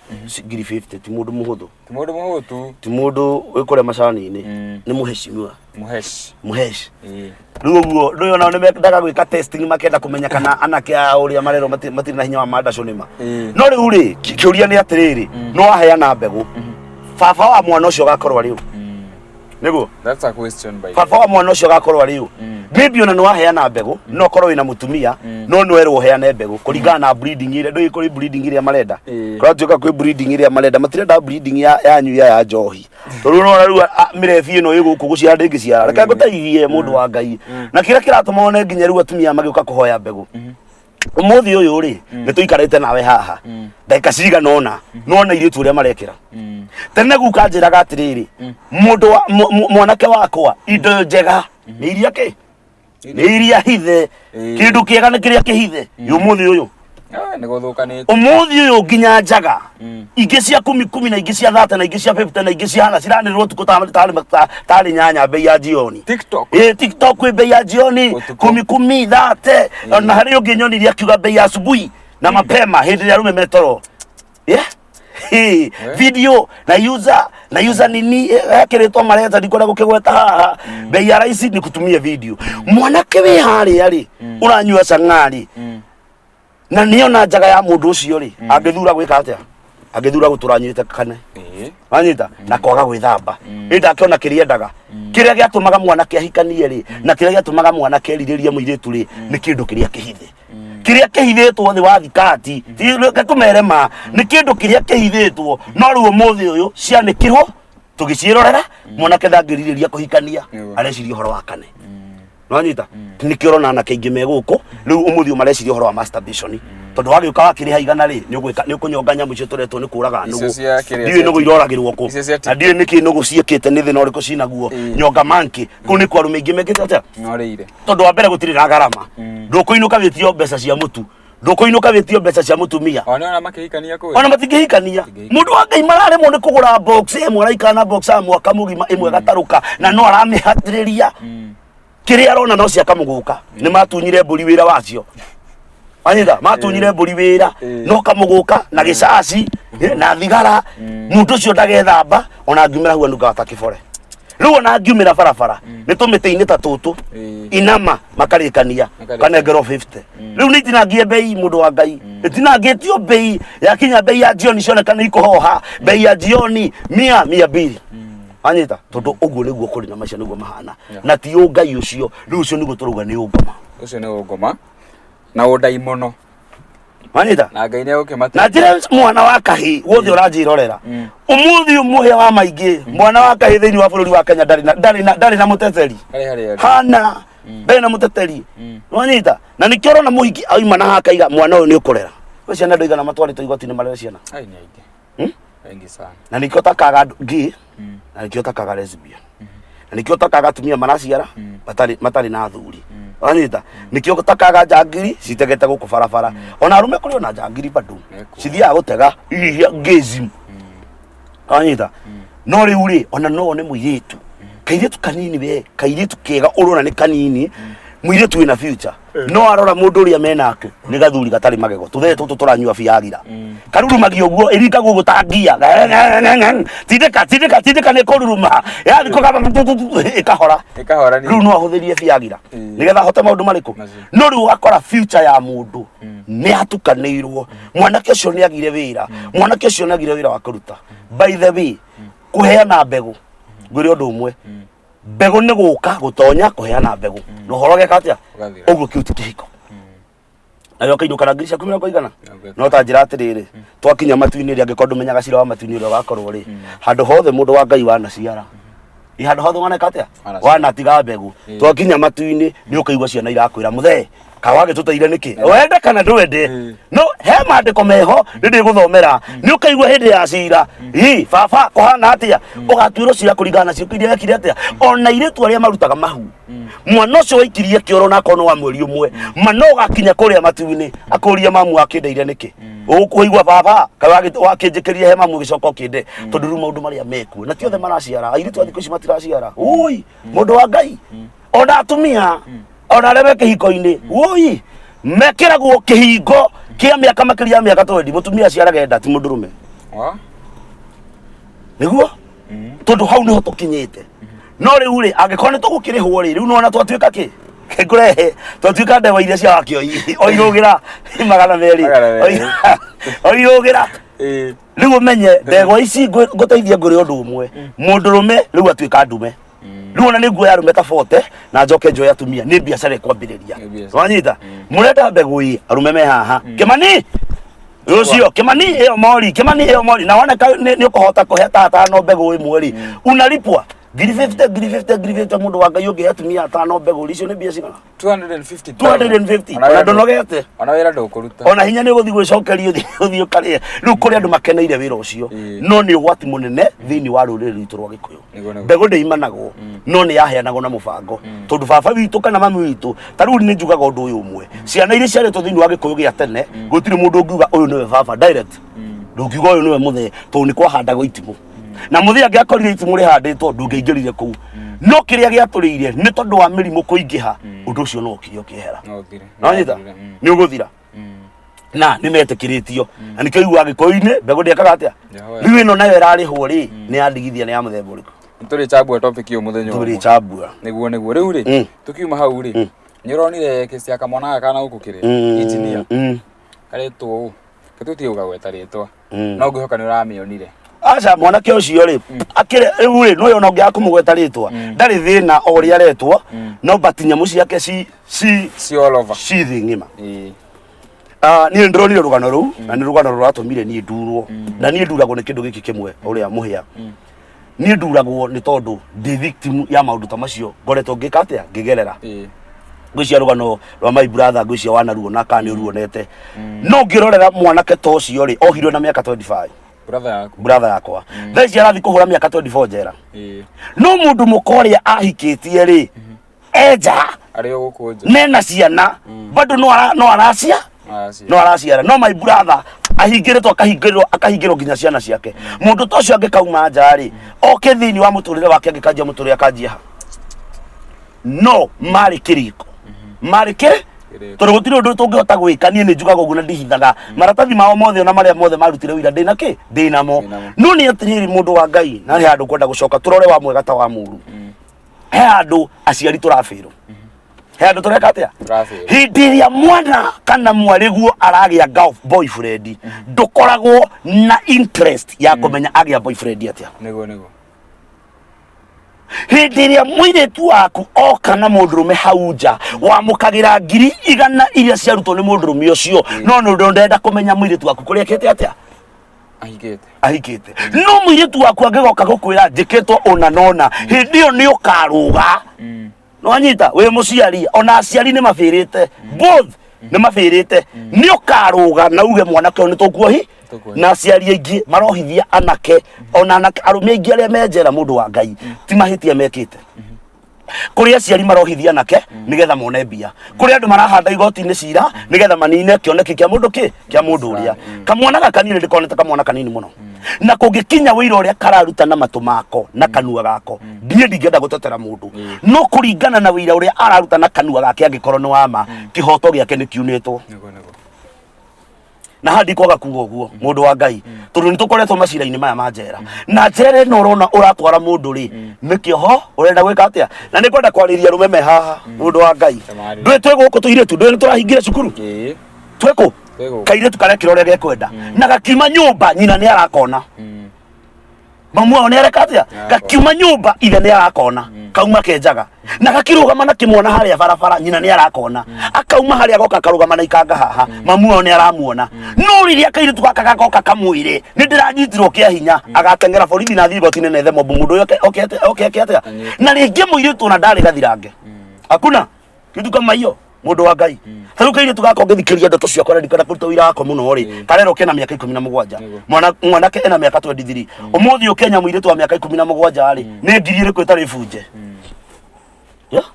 ngiri 50 ti mũndũ mũhũthũ. Ti mũndũ mũhũtu. Ti mũndũ wĩ kũrĩa macani-inĩ. Nĩ mũheshimiwa. Mũhesh. Mũhesh. Ĩĩ. Rĩu ũguo ndũĩ onao nĩ mendaga gwĩka testing, makenda kũmenya kana anake a ũrĩa marerwo matirĩ na hinya wa mandacũ nĩma. Ĩĩ. No rĩu rĩ, kĩũria nĩ atĩrĩrĩ, no waheana mbegũ, baba wa mwana ũcio agakorwo arĩ ũ? Nĩguo. That's a question by the Baba wa mwana ũcio agakorwo arĩ ũ? Maybe ona nĩ waheana mbegũ, no ũkorwo wĩna mũtumia, no nĩ werwo ũheane mbegũ kũringana na breeding ĩrĩa, ndũĩ kũrĩ breeding ĩrĩa marenda. Ĩĩ. Kũratuĩka kwĩ breeding ĩrĩa marenda, matirenda breeding ya yanyu ya njohi, tondũ ũrona rĩu mĩrebi ĩno ĩ gũkũ gũciara ndĩngĩciara. Reke ngũteithie, mũndũ wa Ngai, na kĩrĩa kĩratũma one nginya rĩu atumia magĩũka kũhoya mbegũ ũmũthĩ ũyũ rĩ, nĩ tũikarĩte nawe haha ndagĩka cigana ũna, nona airĩtu ũrĩa marekĩra. Tene guka njĩraga atĩrĩrĩ, mũndũ wa mwanake wakwa, indo njega nĩ iria kĩ, nĩ iria hithe. Ĩĩ. Kĩndũ kĩega nĩ kĩrĩa kĩhithe. Ũmũthĩ ũyũ Ah, nĩ gũthũkanĩte. Ũmũthĩ ũyũ nginya njaga ingĩ cia kumi kumi na ingĩ cia 30 na ingĩ cia 50 na ingĩ cia hana ciranĩrĩrwo ũtukũ tarĩ 8 mbei ya jioni. TikTok. Ĩ, TikTok kwĩ bei ya jioni. Ũtukũ. Kumi kumi, 30, na harĩ ũngĩ nyonirie akiuga bei ya asubuhi na mapema hĩndĩ ĩrĩa arũme metoro. Yeah. Hey, video na user na user nini, ekĩrĩtwo mareta ndikwenda gũkĩgweta haha. Bei ya rahisi ni kutumia video. Mwanake wĩ harĩa rĩ, ũranyua cang'ari, Na nĩona njaga ya mũndũ ũcio rĩ, angĩthura gwĩka atĩa? Angĩthura gũtũra anyuĩte kane. Wanyita na kwaga gwĩthamba. Ĩ ndakĩona kĩrĩa endaga. Kĩrĩa gĩatũmaga mwanake ahikanie rĩ, na kĩrĩa gĩatũmaga mwanake erirĩrie mũirĩtu rĩ, nĩ kĩndũ kĩrĩa kĩhithe. Kĩrĩa kĩhithĩtwo thĩ wa thikati, reke tũmere ma, nĩ kĩndũ kĩrĩa kĩhithĩtwo, no rĩu ũmũthĩ ũyũ cianĩkirwo tũgĩciĩrorera, mwanake ndangĩrirĩria kũhikania, areciria ũhoro wa kane. Nwanyita nĩkĩo ũrona anake aingĩ me gũkũ rĩu ũmũthĩ ũyũ mareciria ũhoro wa masturbation, tondũ wagĩũka wakĩrĩha 100 rĩ, nĩ ũgwĩka nĩ ũkũnyonga nyamũ icio tũretwo nĩ kũraga Icio nũgũ. cia kĩrĩa Ndiũĩ nũgũ iroragĩrwo kũ Icio cia na ndiũĩ nĩkĩ nũgũ ciĩkĩte, nĩ thĩna ũrĩkũ cinaguo. Nyonga monkey kũu nĩkuo arũme aingĩ mekĩte atĩa? Norĩire. Tondũ wa mbere gũtirĩ na garama, ndũkũinũka wĩtio mbeca cia mũtu, ndũkũinũka wĩtio mbeca cia mũtumia. Ona ona makĩhikania kũu. Ona matingĩhikania. Mũndũ wa Ngai, mararemwo nĩ kũgũra box ĩmwe, araikara na box ya mwaka mũgima ĩmwe ĩgatarũka, na no aramĩhatĩrĩria. Kĩrĩa arona no cia kamũgũka nĩ matunyire mbũri wĩra wacio, anyita matunyire mbũri wĩra. No kamũgũka na gĩcaci na thigara, mũndũ ũcio ndagethamba. Ona angiumĩra hau anungaga ta kĩbore. Rĩu ona angiumĩra barabara nĩ tũmĩtĩ-inĩ ta tũtũ. Inama makarĩkania. Makarĩkania. Kanengerwo 50. Rĩu nĩ itinangie mbei, mũndũ wa Ngai, ĩtinangĩtio mbei, yakinya mbei ya jioni cioneka nĩ ikũhoha, mbei ya jioni mia 200, anyita, tondũ ũguo nĩguo kũrĩ na maica nĩguo mahana. Na ti ũngai ũcio rĩu, ũcio nĩguo tũrauga nĩ ũngoma. Ũcio nĩ ũngoma na ũndaimono. Wanyita? Na Ngai nĩ egũkĩmate. Na njĩra mwana wa kahĩ wothe ũranjĩrorera ũmũthĩ ũyũ, mũhĩa wa maingĩ, mwana wa kahĩ thĩinĩ wa bũrũri wa Kenya ndarĩ na mũteteri. Harĩ harĩ arĩ. Hana ndarĩ na mũteteri. Wanyita? Na nĩkĩo ũrona mũhiki auma na hakaiga mwana ũyũ nĩ ũkũrera we ciana. Andũ aigana matwarĩtwo igoti-inĩ marere ciana? Ai, nĩ aingĩ. Aingĩ sana. Na nĩkĩo takaga andũ gay, na nĩkĩo takaga lesbian, na nĩkĩo takaga atumia maraciara matarĩ na athuri. Wanyita? Nĩkĩo takaga njangiri citegete gũkũ barabara. Ona arũme kũrĩ ona njangiri bado. Mekuo. Cithiaga gũtega iria gayism. Wanyita? No rĩu rĩ, ona no one mũirĩtu, kairĩtu kanini, we kairĩtu kega ũrona nĩ kanini, mũirĩtu wĩna future, no arora mũndũ ũrĩa menake nĩ gathuri gatarĩ magego, tũthee tũtũ tũranyua biagira, karurumagia ũguo, ĩringa gũgũ ta ngia, tindĩka tindĩka tindĩka, nĩ kũruruma yathi kũgamba ĩkahora. Ĩkahora nĩ. Rĩu no ahũthĩrie biagira nĩgetha ahote maũndũ marĩkũ? Macio. No rĩu ũgakora future ya mũndũ nĩ atukanĩirwo. Mwanake ũcio nĩ agire wĩra, mwanake ũcio nĩ agire wĩra wa kũruta. By the way, kũheana mbegũ, ngwĩre ũndũ ũmwe, mbegũ nĩ gũka gũtonya kũheana mbegũ na ũhoro ũgeka atĩa? Ũgathira. Ũguo kĩu ti kĩhiko. Nayo ũkainũka na ngiri ciaku 40. 30. No ta njĩra atĩrĩrĩ, twakinya matu-inĩ rĩ, angĩkorwo ndũmenyaga cira wa matu-inĩ ũrĩa ũgakorwo rĩ, handũ hothe mũndũ wa Ngai wanaciara, ĩ handũ hothe waneka atĩa? Wanaciara. Wanatiga mbegũ, twakinya matu-inĩ nĩ ũkaigua ciana irakwĩra, mũthee ka wagĩtũteire nĩkĩ, wende kana ndwende. No he maandĩko meho nĩ ndĩgũthomera, nĩ ũkaigua hĩndĩ ya cira, ĩ baba kũhana atĩa, ũgatuĩrwo cira kũringana na ciĩko iria wekire atĩa. Ona airĩtu arĩa marutaga mahu, mwana ũcio waikirie kĩoro na akorwo nĩ wa mweri ũmwe, ma no ũgakinya kũrĩa matu-inĩ akũrie, mamu wakĩndeire nĩkĩ? Ũkũigua, baba kaĩ wakĩnjĩkĩria he mamu, ũgĩcoka ũkĩnde. Tondũ rĩu maũndũ marĩa mekuo na ti othe maraciara, airĩtu a thikũ ici matiraciara. Ui, mũndũ wa Ngai, ona atumia, ona arĩa me kĩhiko-inĩ, ui, mekĩragwo kĩhingo kĩa mĩaka makĩria ya mĩaka 20. Mũtumia aciaraga enda, ti mũndũrũme. Wa? Nĩguo, tondũ hau nĩho tũkinyĩte. No rĩu rĩ, angĩkorwo nĩ tũgũkĩrĩhwo rĩ, rĩu nona twatuĩka kĩ ngũrehe, twatuĩka ndegwa iria cia wakĩoi oirũgĩra 200. 200. Oirũgĩra. Rĩu ũmenye ndegwa ici ngũteithie ngũrĩ ũndũ ũmwe, mũndũrũme rĩu atuĩka ndume. Rĩu ona nĩ nguoya arũme ta 40 na njoke njoe atumia, nĩ biacara ĩkwambĩrĩria. Nĩ biacara. Wanyita? Mũrenda mbegũ ĩ, arũme me haha, Kĩmani rũcio, Kĩmani ĩyo mori, Kĩmani ĩyo mori, na woneka nĩ ũkũhota kũhe ta atano mbegũ ĩmwe rĩ, unalipwa ngiri 50, ngiri 50, ngiri 50. Mũndũ wa Ngai, ũngĩhe atumia atano mbegũ rĩ, icio nĩ mbia cigana? 250. 250. Ona ndũnogete. Ona wĩra ndũkũruta. Ona hinya nĩ ũgũthiĩ gwĩcokeria, ũthiĩ ũkarĩe. Rĩu kũrĩ andũ makeneire wĩra ũcio. No nĩ ũgwati mũnene thĩinĩ wa rũrĩrĩ rwitũ rwa Gĩkũyũ. Nĩguo, nĩguo. Mbegũ ndĩimanagwo, no nĩ yaheanagwo na mũbango, tondũ baba witũ kana mami witũ, ta rĩu nĩ njugaga ũndũ ũyũ ũmwe, ciana iria ciarĩtwo thĩinĩ wa Gĩkũyũ gĩa tene, gũtirĩ mũndũ ũngiuga ũyũ nĩwe baba direct, ndũngiuga ũyũ nĩwe mũthee, tondũ nĩ kwahandagwo itimũ, na mũthee angĩakorire itimũ rĩhandĩtwo, ndũngĩaingĩrire kũu. No kĩrĩa gĩatũrĩire nĩ tondũ wa mĩrimũ kũingĩha, ũndũ ũcio no ũkire ũkĩehera. No ũthire. Nonyita? Nĩ ũgũthira. Na nĩ metĩkĩrĩtio, na nĩkĩo iguaga Gĩkũyũ-inĩ mbegũ ndĩekaga atĩa. Ndĩhoya. Rĩu ĩno nayo ĩrarĩhwo rĩ, nĩ ya ndigithia, nĩ ya mũthemba ũrĩkũ? Nĩ tũrĩchambua topic ĩyo mũthenya ũmwe. Tũrĩchambua. Nĩguo rĩu rĩ, tukiuma hau rĩ, nĩ ũronire kesi ya kamwana gaka kana gũkũ kĩrĩ engineer? Karetwo ũũ. Tũtige gũkagweta rĩtwa. No ngwĩhoka nĩ ũramĩonire. Aca mwanake ũcio rĩ, akĩrĩ rĩu rĩ, nĩwe ona ũngĩaga kũmũgweta rĩtwa, ndarĩ thĩna o ũrĩa aretwo, no but nyamũ ciake ci ci Ci all over. ci thĩ ng'ima. Ĩĩ. Ah, niĩ ndĩronire rũgano rũu na nĩ rũgano rũratũmire niĩ ndurwo na niĩ nduragwo nĩ kĩndũ gĩkĩ kĩmwe ũrĩa mũhĩa niĩ nduragwo nĩ tondũ ndĩ victim ya maũndũ ta macio ngoretwo ngĩka atĩa ngĩgerera Ĩĩ. ngwĩcia rũgano rwa my brother ngwĩcia wanaruona kana nĩ ũruonete no ngĩrorera mwanake ta ũcio rĩ ohirwo na mĩaka 25 Brother yaku. Brother yakwa thaa ici arathiĩ kũhũra mĩaka 24 njera. Ĩĩ. No mũndũ mũka ũrĩa ahikĩtie rĩ enja Arĩ o gũkũ nja. Mena ciana bado no ara, no aracia Aracia. No araciara no my brother ahingĩrĩtwo akahingĩrwo akahingĩrwo nginya ciana ciake. Mũndũ ta ũcio angĩkauma nja rĩ oke thĩinĩ wa mũtũrĩre wake angĩkanjia mũtũrĩre akanjia ha no marĩ kĩrĩko marĩ kĩ Kĩrĩko. Tondũ gũtirĩ ũndũ tũngĩhota gwĩka. Niĩ nĩ njugaga ũguo na ndihithaga maratathi mao mothe ona marĩa mothe marutire wĩira ndĩna kĩ ndĩnamo. Ndĩnamo. No nĩ atĩrĩrĩ, mũndũ wa Ngai, na nĩ handũ kwenda gũcoka tũrore wa mwega ta wa mũru. He handũ aciari tũrabĩrwo, he handũ tũreka atĩa? Tũrabĩrwo. Hĩndĩ ĩrĩa mwana kana mwarĩguo aragĩa boyfriend, ndũkoragwo na interest ya kũmenya agĩa boyfriend atĩa. Nĩguo nĩguo. Hĩndĩ ĩrĩa mũirĩtu waku oka na mũndũrũme hau nja wamũkagĩra 100,000 iria ciarutwo nĩ mũndũrũme ũcio, no nĩ ũndũ ndenda kũmenya mũirĩtu waku kũrĩa ekĩte atĩa. Ahikĩte. Ahikĩte. No mũirĩtu waku angĩgoka gũkwĩra njĩkĩtwo ũna nona, hĩndĩ ĩyo nĩ ũkarũga. Nĩwanyita wĩ mũciari, ona aciari nĩ mabĩrĩte, both nĩ mabĩrĩte. Nĩ ũkarũga na uge mwanake ũyũ nĩ tũkuohi. Tũkuohi. Na aciari aingĩ marohithia anake, ona anake arũme aingĩ arĩa me njera, mũndũ wa Ngai, ti mahĩtia mekĩte. Kũrĩ aciari marohithia anake nĩgetha mone mbia, kũrĩ andũ marahanda igoti-inĩ cira nĩgetha manine kĩoneki kĩa mũndũ kĩ kĩa mũndũ ũrĩa. Kamwana gaka niĩ nĩndĩkonete, kamwana kanini mũno, na kũngĩkinya wĩira ũrĩa kararuta na matũ mako na kanua gako, niĩ ndingĩenda gũtetera mũndũ, no kũringana na wĩira ũrĩa araruta na kanua gake, angĩkorwo nĩ wa ma, kĩhoto gĩake nĩ kiunĩtwo. Nĩguo nĩguo. Na haha ndikwaga kuga ũguo, mũndũ wa Ngai, tondũ nĩ tũkoretwo macira-inĩ maya ma njera, na njera ĩno ũrona ũratwara mũndũ rĩ nĩ kĩoho ũrenda gwĩka atĩa. Na nĩ ngwenda kwarĩria arũme me haha, mũndũ wa Ngai. Tamarĩria. Ndũĩ twĩ gũkũ tũirĩtu, ndũĩ nĩ tũrahingire cukuru? Ĩĩ. Twĩ kũ? Twĩ gũkũ. Kairĩtu karekĩra ũrĩa gekwenda na gakiuma nyũmba nyina nĩ arakona, mamu wao nĩ areka atĩa? Gakiuma nyũmba ithe nĩ arakona, kauma kenjaga na gakirũgama na kĩmwana harĩa barabara, nyina nĩ arakona. Akauma harĩa agoka akarũgama na ikanga haha, mamu wao nĩ aramuona. No rĩrĩa kairĩtu gaka gagoka kamwĩre nĩ ndĩranyitirwo kĩa hinya, agateng'era borithi na athiĩ igoti-inĩ na ethe mobu mũndũ ũyũ oke eke atĩa. Na rĩngĩ mũirĩtu ona ndarĩ gathirange, hakuna kitu kama hiyo, mũndũ wa Ngai. Ta rĩu kairĩtu gaka ũngĩthikĩrĩria ndeto ciakwa na ndikwenda kũruta wĩra wakwa mũno rĩ, karerwo kena mĩaka 17. Nĩguo. Mwana mwanake ena mĩaka 23. Ũmũthĩ ũyũ Kenya mũirĩtu wa mĩaka 17 rĩ, nĩ ngiri ĩrĩkũ ĩtarĩ bunje? Yeah.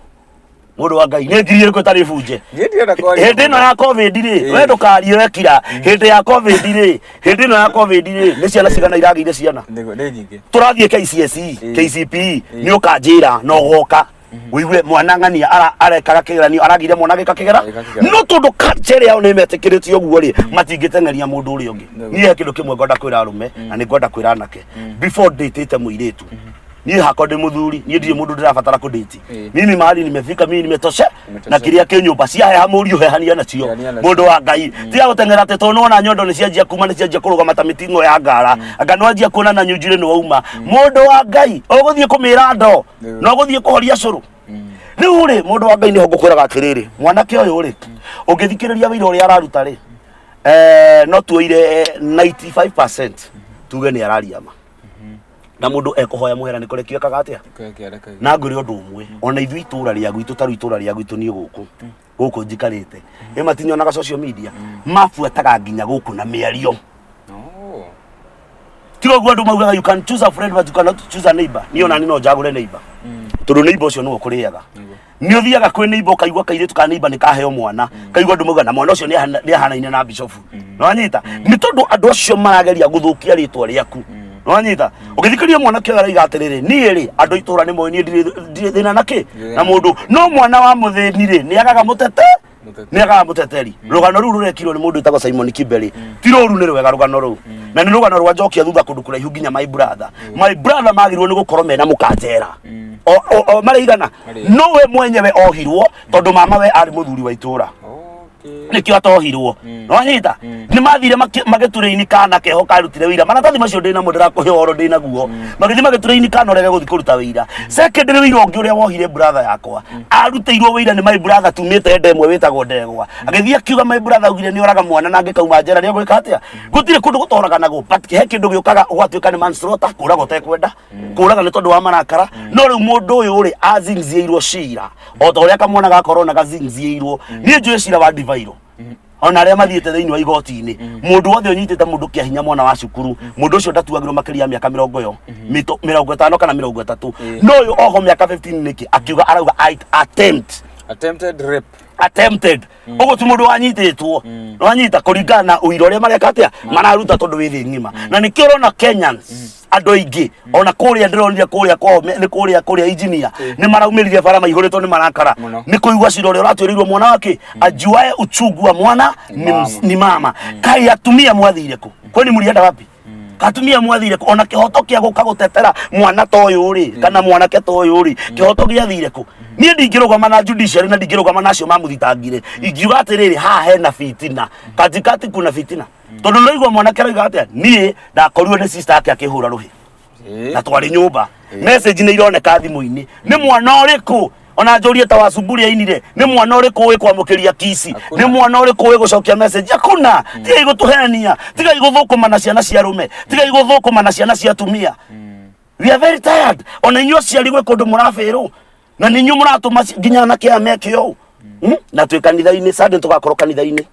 Mũndũ wa Ngai, nĩ ngiri ĩrĩkũ ĩtarĩ bunje? Niĩ ndirenda kwaria. Hĩndĩ ĩno ya COVID rĩ, we ndũkarie wekira. Hĩndĩ ya COVID rĩ, hĩndĩ ĩno ya COVID rĩ, nĩ ciana cigana iragĩire ciana? Nĩguo nĩ nyingĩ. Tũrathiĩ KCSE, KCPE, nĩ ũkanjĩra na ũgoka ũigue mwana ng'ania arekaga kĩgeranio aragire mwana agĩka kĩgera. Agĩka kĩgeranio. No tondũ culture yao nĩ metĩkĩrĩte ũguo rĩ, matingĩteng'eria mũndũ ũrĩa ũngĩ. Nĩguo. Niĩ he kĩndũ kĩmwe ngwenda kwĩra arũme na nĩ ngwenda kwĩra anake before ndĩtĩte mũirĩtu. Niĩ hakwa ndĩ mũthuri, niĩ ndirĩ mũndũ ndĩrabatara kũdate. Mimi mahali nimefika, mimi nimetosha. Nimetosha. Na kĩrĩa kĩ nyũmba ciaheha mũriũ hehania nacio. Hehania nacio. Mũndũ wa Ngai, tiga gũteng'era atĩ tondũ nĩwona nyondo nĩ cianjia kuma, nĩ cianjia kũrũgama ta mĩting'o ya ngara, anga nĩwanjia kuona na nyunjurĩ nĩ wauma. Mũndũ wa Ngai, ũgũthiĩ kũmĩra ndo Nĩguo. na ũgũthiĩ kũhoria cũrũ rĩu rĩ. Mũndũ wa Ngai, nĩho ngũkwĩraga atĩrĩrĩ, mwanake ũyũ rĩ, ũngĩthikĩrĩria wĩra ũrĩa araruta rĩ, no tuoire 95% tuge nĩ araria ma, na mũndũ ekũhoya mũhera nĩ kũrekio ekaga atĩa? Kĩrĩa kĩarekagia. Na ngwĩre ũndũ ũmwe, ona ithuĩ itũra rĩa gwitũ, ta rĩu itũra rĩa gwitũ, niĩ gũkũ gũkũ njikarĩte ĩ matinyonaga social media, mabuataga nginya gũkũ na mĩario. Oh. Tiga ũguo andũ maugaga you can choose a friend but you cannot choose a neighbor. Niĩ ona niĩ no njagũre neighbor, tondũ neighbor ũcio nĩwe ũkũrĩaga. Nĩguo. Nĩ ũthiaga kwĩ neighbor ũkaigua kairĩtu ka neighbor nĩ kaheo mwana, kaigua andũ mauga na mwana ũcio nĩ ahanaine na bishofu. Nĩwanyita? Nĩ tondũ andũ acio marageria gũthũkia rĩtwa rĩaku. Nĩwanyita? Ũgĩthikĩrĩria mwanake ũyũ araiga atĩrĩrĩ, niĩ rĩ, andũ a itũra nĩ moĩ niĩ ndirĩ thĩna na kĩ na mũndũ, no mwana wa mũthĩni rĩ nĩ agaga mũtete. Mũtete. Nĩ agaga mũteteri. Rũgano rũu rũrekirwo nĩ mũndũ wĩtagwo Simon Kiberi ti rũru, nĩ rwega rũgano rũu, na nĩ rũgano rwa njokia thutha kũndũ kũraihu nginya my brother. My brother magĩrĩirwo nĩ gũkorwo mena mũkanjera o marĩ igana. Marĩ. No we mwenyewe ohirwo tondũ mama we arĩ mũthuri wa itũra. Okay. Nĩkĩo atohirwo. Nĩwanyita? Nĩ mathire magĩturĩini kana keho karutire wĩira. Maratathi macio ndĩnamo, ndĩrakũhe ũhoro ndĩnaguo. Magĩthiĩ magĩturĩini kana ũrege gũthiĩ kũruta wĩira. Secondary, wĩira ũngĩ ũrĩa wohire brother yakwa, arutĩirwo wĩira nĩ my brother tumĩte ndemwe wĩtagwo Ndegwa. Agĩthiĩ akiuga my brother augire nĩ oraga mwana na angĩkauma njera nĩ egwĩka atĩa. Gũtirĩ kũndũ gũtoraganagwo, but he kĩndũ gĩũkaga ũgatuĩka nĩ manslaughter, kũraga ũtekwenda, kũraga nĩ tondũ wa marakara. No rĩu mũndũ ũyũ rĩ, azinziĩirwo cira o ta ũrĩa kamwana ga korona gazinziĩirwo. Niĩ njũĩ cira wa ndivairũ ona arĩa mathiĩte thĩinĩ wa igoti-inĩ, mũndũ wothe ũnyitĩte mũndũ kĩa hinya, mwana wa cukuru, mũndũ ũcio ndatuagĩrwo makĩria ya mĩaka mĩrongo ĩyo 50 kana 30. No ũyũ oho mĩaka 15 nĩkĩ? Akiuga, arauga attempt. Attempted rape. Attempted, ũguo ti mũndũ wanyitĩtwo. Wanyita? Kũringana na ũira ũrĩa mareka atĩa, mararuta, tondũ wĩ thĩ ng'ima na nĩkĩo ũrona Kenyans andũ aingĩ ona kũrĩa ndĩronire kũrĩa kwao nĩ kũrĩa engineer nĩ maraumĩrire bara maihũrĩtwo nĩ marakara. Mũno. Nĩ kũigua cira ũrĩa ũratuĩrĩirwo mwana wake, ajuae uchungu wa mwana ni mama. Ni mama. Kai atumia mwathire kũ? Kwani mlienda wapi? Katumia mwathire kũ? Ona kĩhoto kĩa gũka gũtetera mwana ta ũyũ rĩ, kana mwanake ta ũyũ rĩ, kĩhoto gĩathire kũ? Niĩ ndingĩrũgama na judiciary na ndingĩrũgama na acio mamũthitangire. Ingiuga atĩrĩrĩ, haha hena fitina, katikati kuna fitina, tondũ nĩraigua mwanake arauga atĩa, niĩ ndakorirwo nĩ sister yake akĩhũra rũhĩ na twarĩ nyũmba, message nĩ ironeka thimũ-inĩ. Nĩ mwana ũrĩkũ, ona njũrie ta Wasumburi ainire, nĩ mwana ũrĩkũ ũĩ kwamũkĩria kici? Hakuna. Nĩ mwana ũrĩkũ ũĩ gũcokia message? Hakuna. Tigai gũtũhenia, tigai gũthũkũma na ciana cia arũme, tigai gũthũkũma na ciana cia atumia. We are very tired. Ona inyuĩ aciari gwĩ kũndũ mũrabĩrwo na nĩ inyuĩ mũratũma nginya anake aya meke ũũ. Na twĩ kanitha-inĩ Sunday, tũgakorwo kanitha-inĩ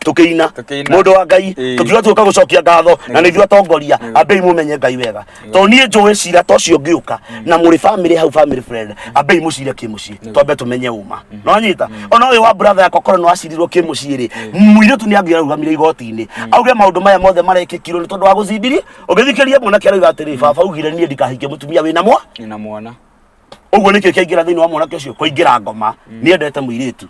tukĩina. Tũkĩina. Mũndũ wa Ngai, tũkiuga tũka gũcokia ngatho na nĩ ithuĩ atongoria. Ambei mũmenye Ngai wega, tondũ niĩ njũĩ cira ta ũcio ngĩũka na mũrĩ family hau, family friend, ambei mũcire kĩmũciĩ, twambe tũmenye ũma. No anyita ona ũyũ wa brother yakwa, korwo nĩ wacirirwo kĩmũciĩ rĩ, mũirĩtu nĩ angĩarũgamire igoti-inĩ auge maũndũ maya mothe marekĩkirwo nĩ tondũ wa gũcindiri. Ũngĩthikĩria mwanake arauga atĩrĩ, baba augire niĩ ndikahikie mũtumia wĩna mwa Nina mwana. Ũguo nĩkĩo kĩaingĩra thĩinĩ wa mwanake ũcio, kũingĩra ngoma. Nĩendete mũirĩtu,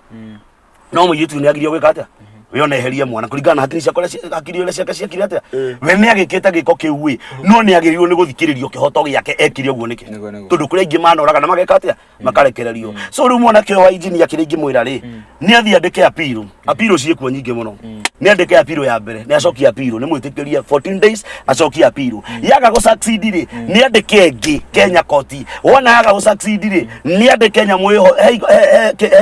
no mũirĩtu nĩ agirio gwĩka atĩa? We ona eherie mwana kũringana na hakiri ciakwa, hakiri ũrĩa ciake ciakire atĩa, we nĩ agĩkĩte gĩko kĩu ĩ, no nĩ agĩrĩirwo nĩ gũthikĩrĩrio kĩhoto gĩake ekire ũguo nĩkĩ? Nĩguo, nĩguo. Tondũ kũrĩ aingĩ manoraga na mageka atĩa, makarekererio. So rĩu mwanake ũyũ wa injinia, kĩrĩa ingĩmwĩra rĩ, nĩ athiĩ andĩke appeal. Appeal ciĩkuo nyingĩ mũno. Nĩ andĩke appeal ya mbere, nĩ acokie appeal, nĩ mwĩtĩkĩrie 14 days acokie appeal. Yaga gũ succeed rĩ, nĩ andĩke ĩngĩ Kenya court. Wona yaga gũ succeed rĩ, nĩ andĩke nyamũ ĩho he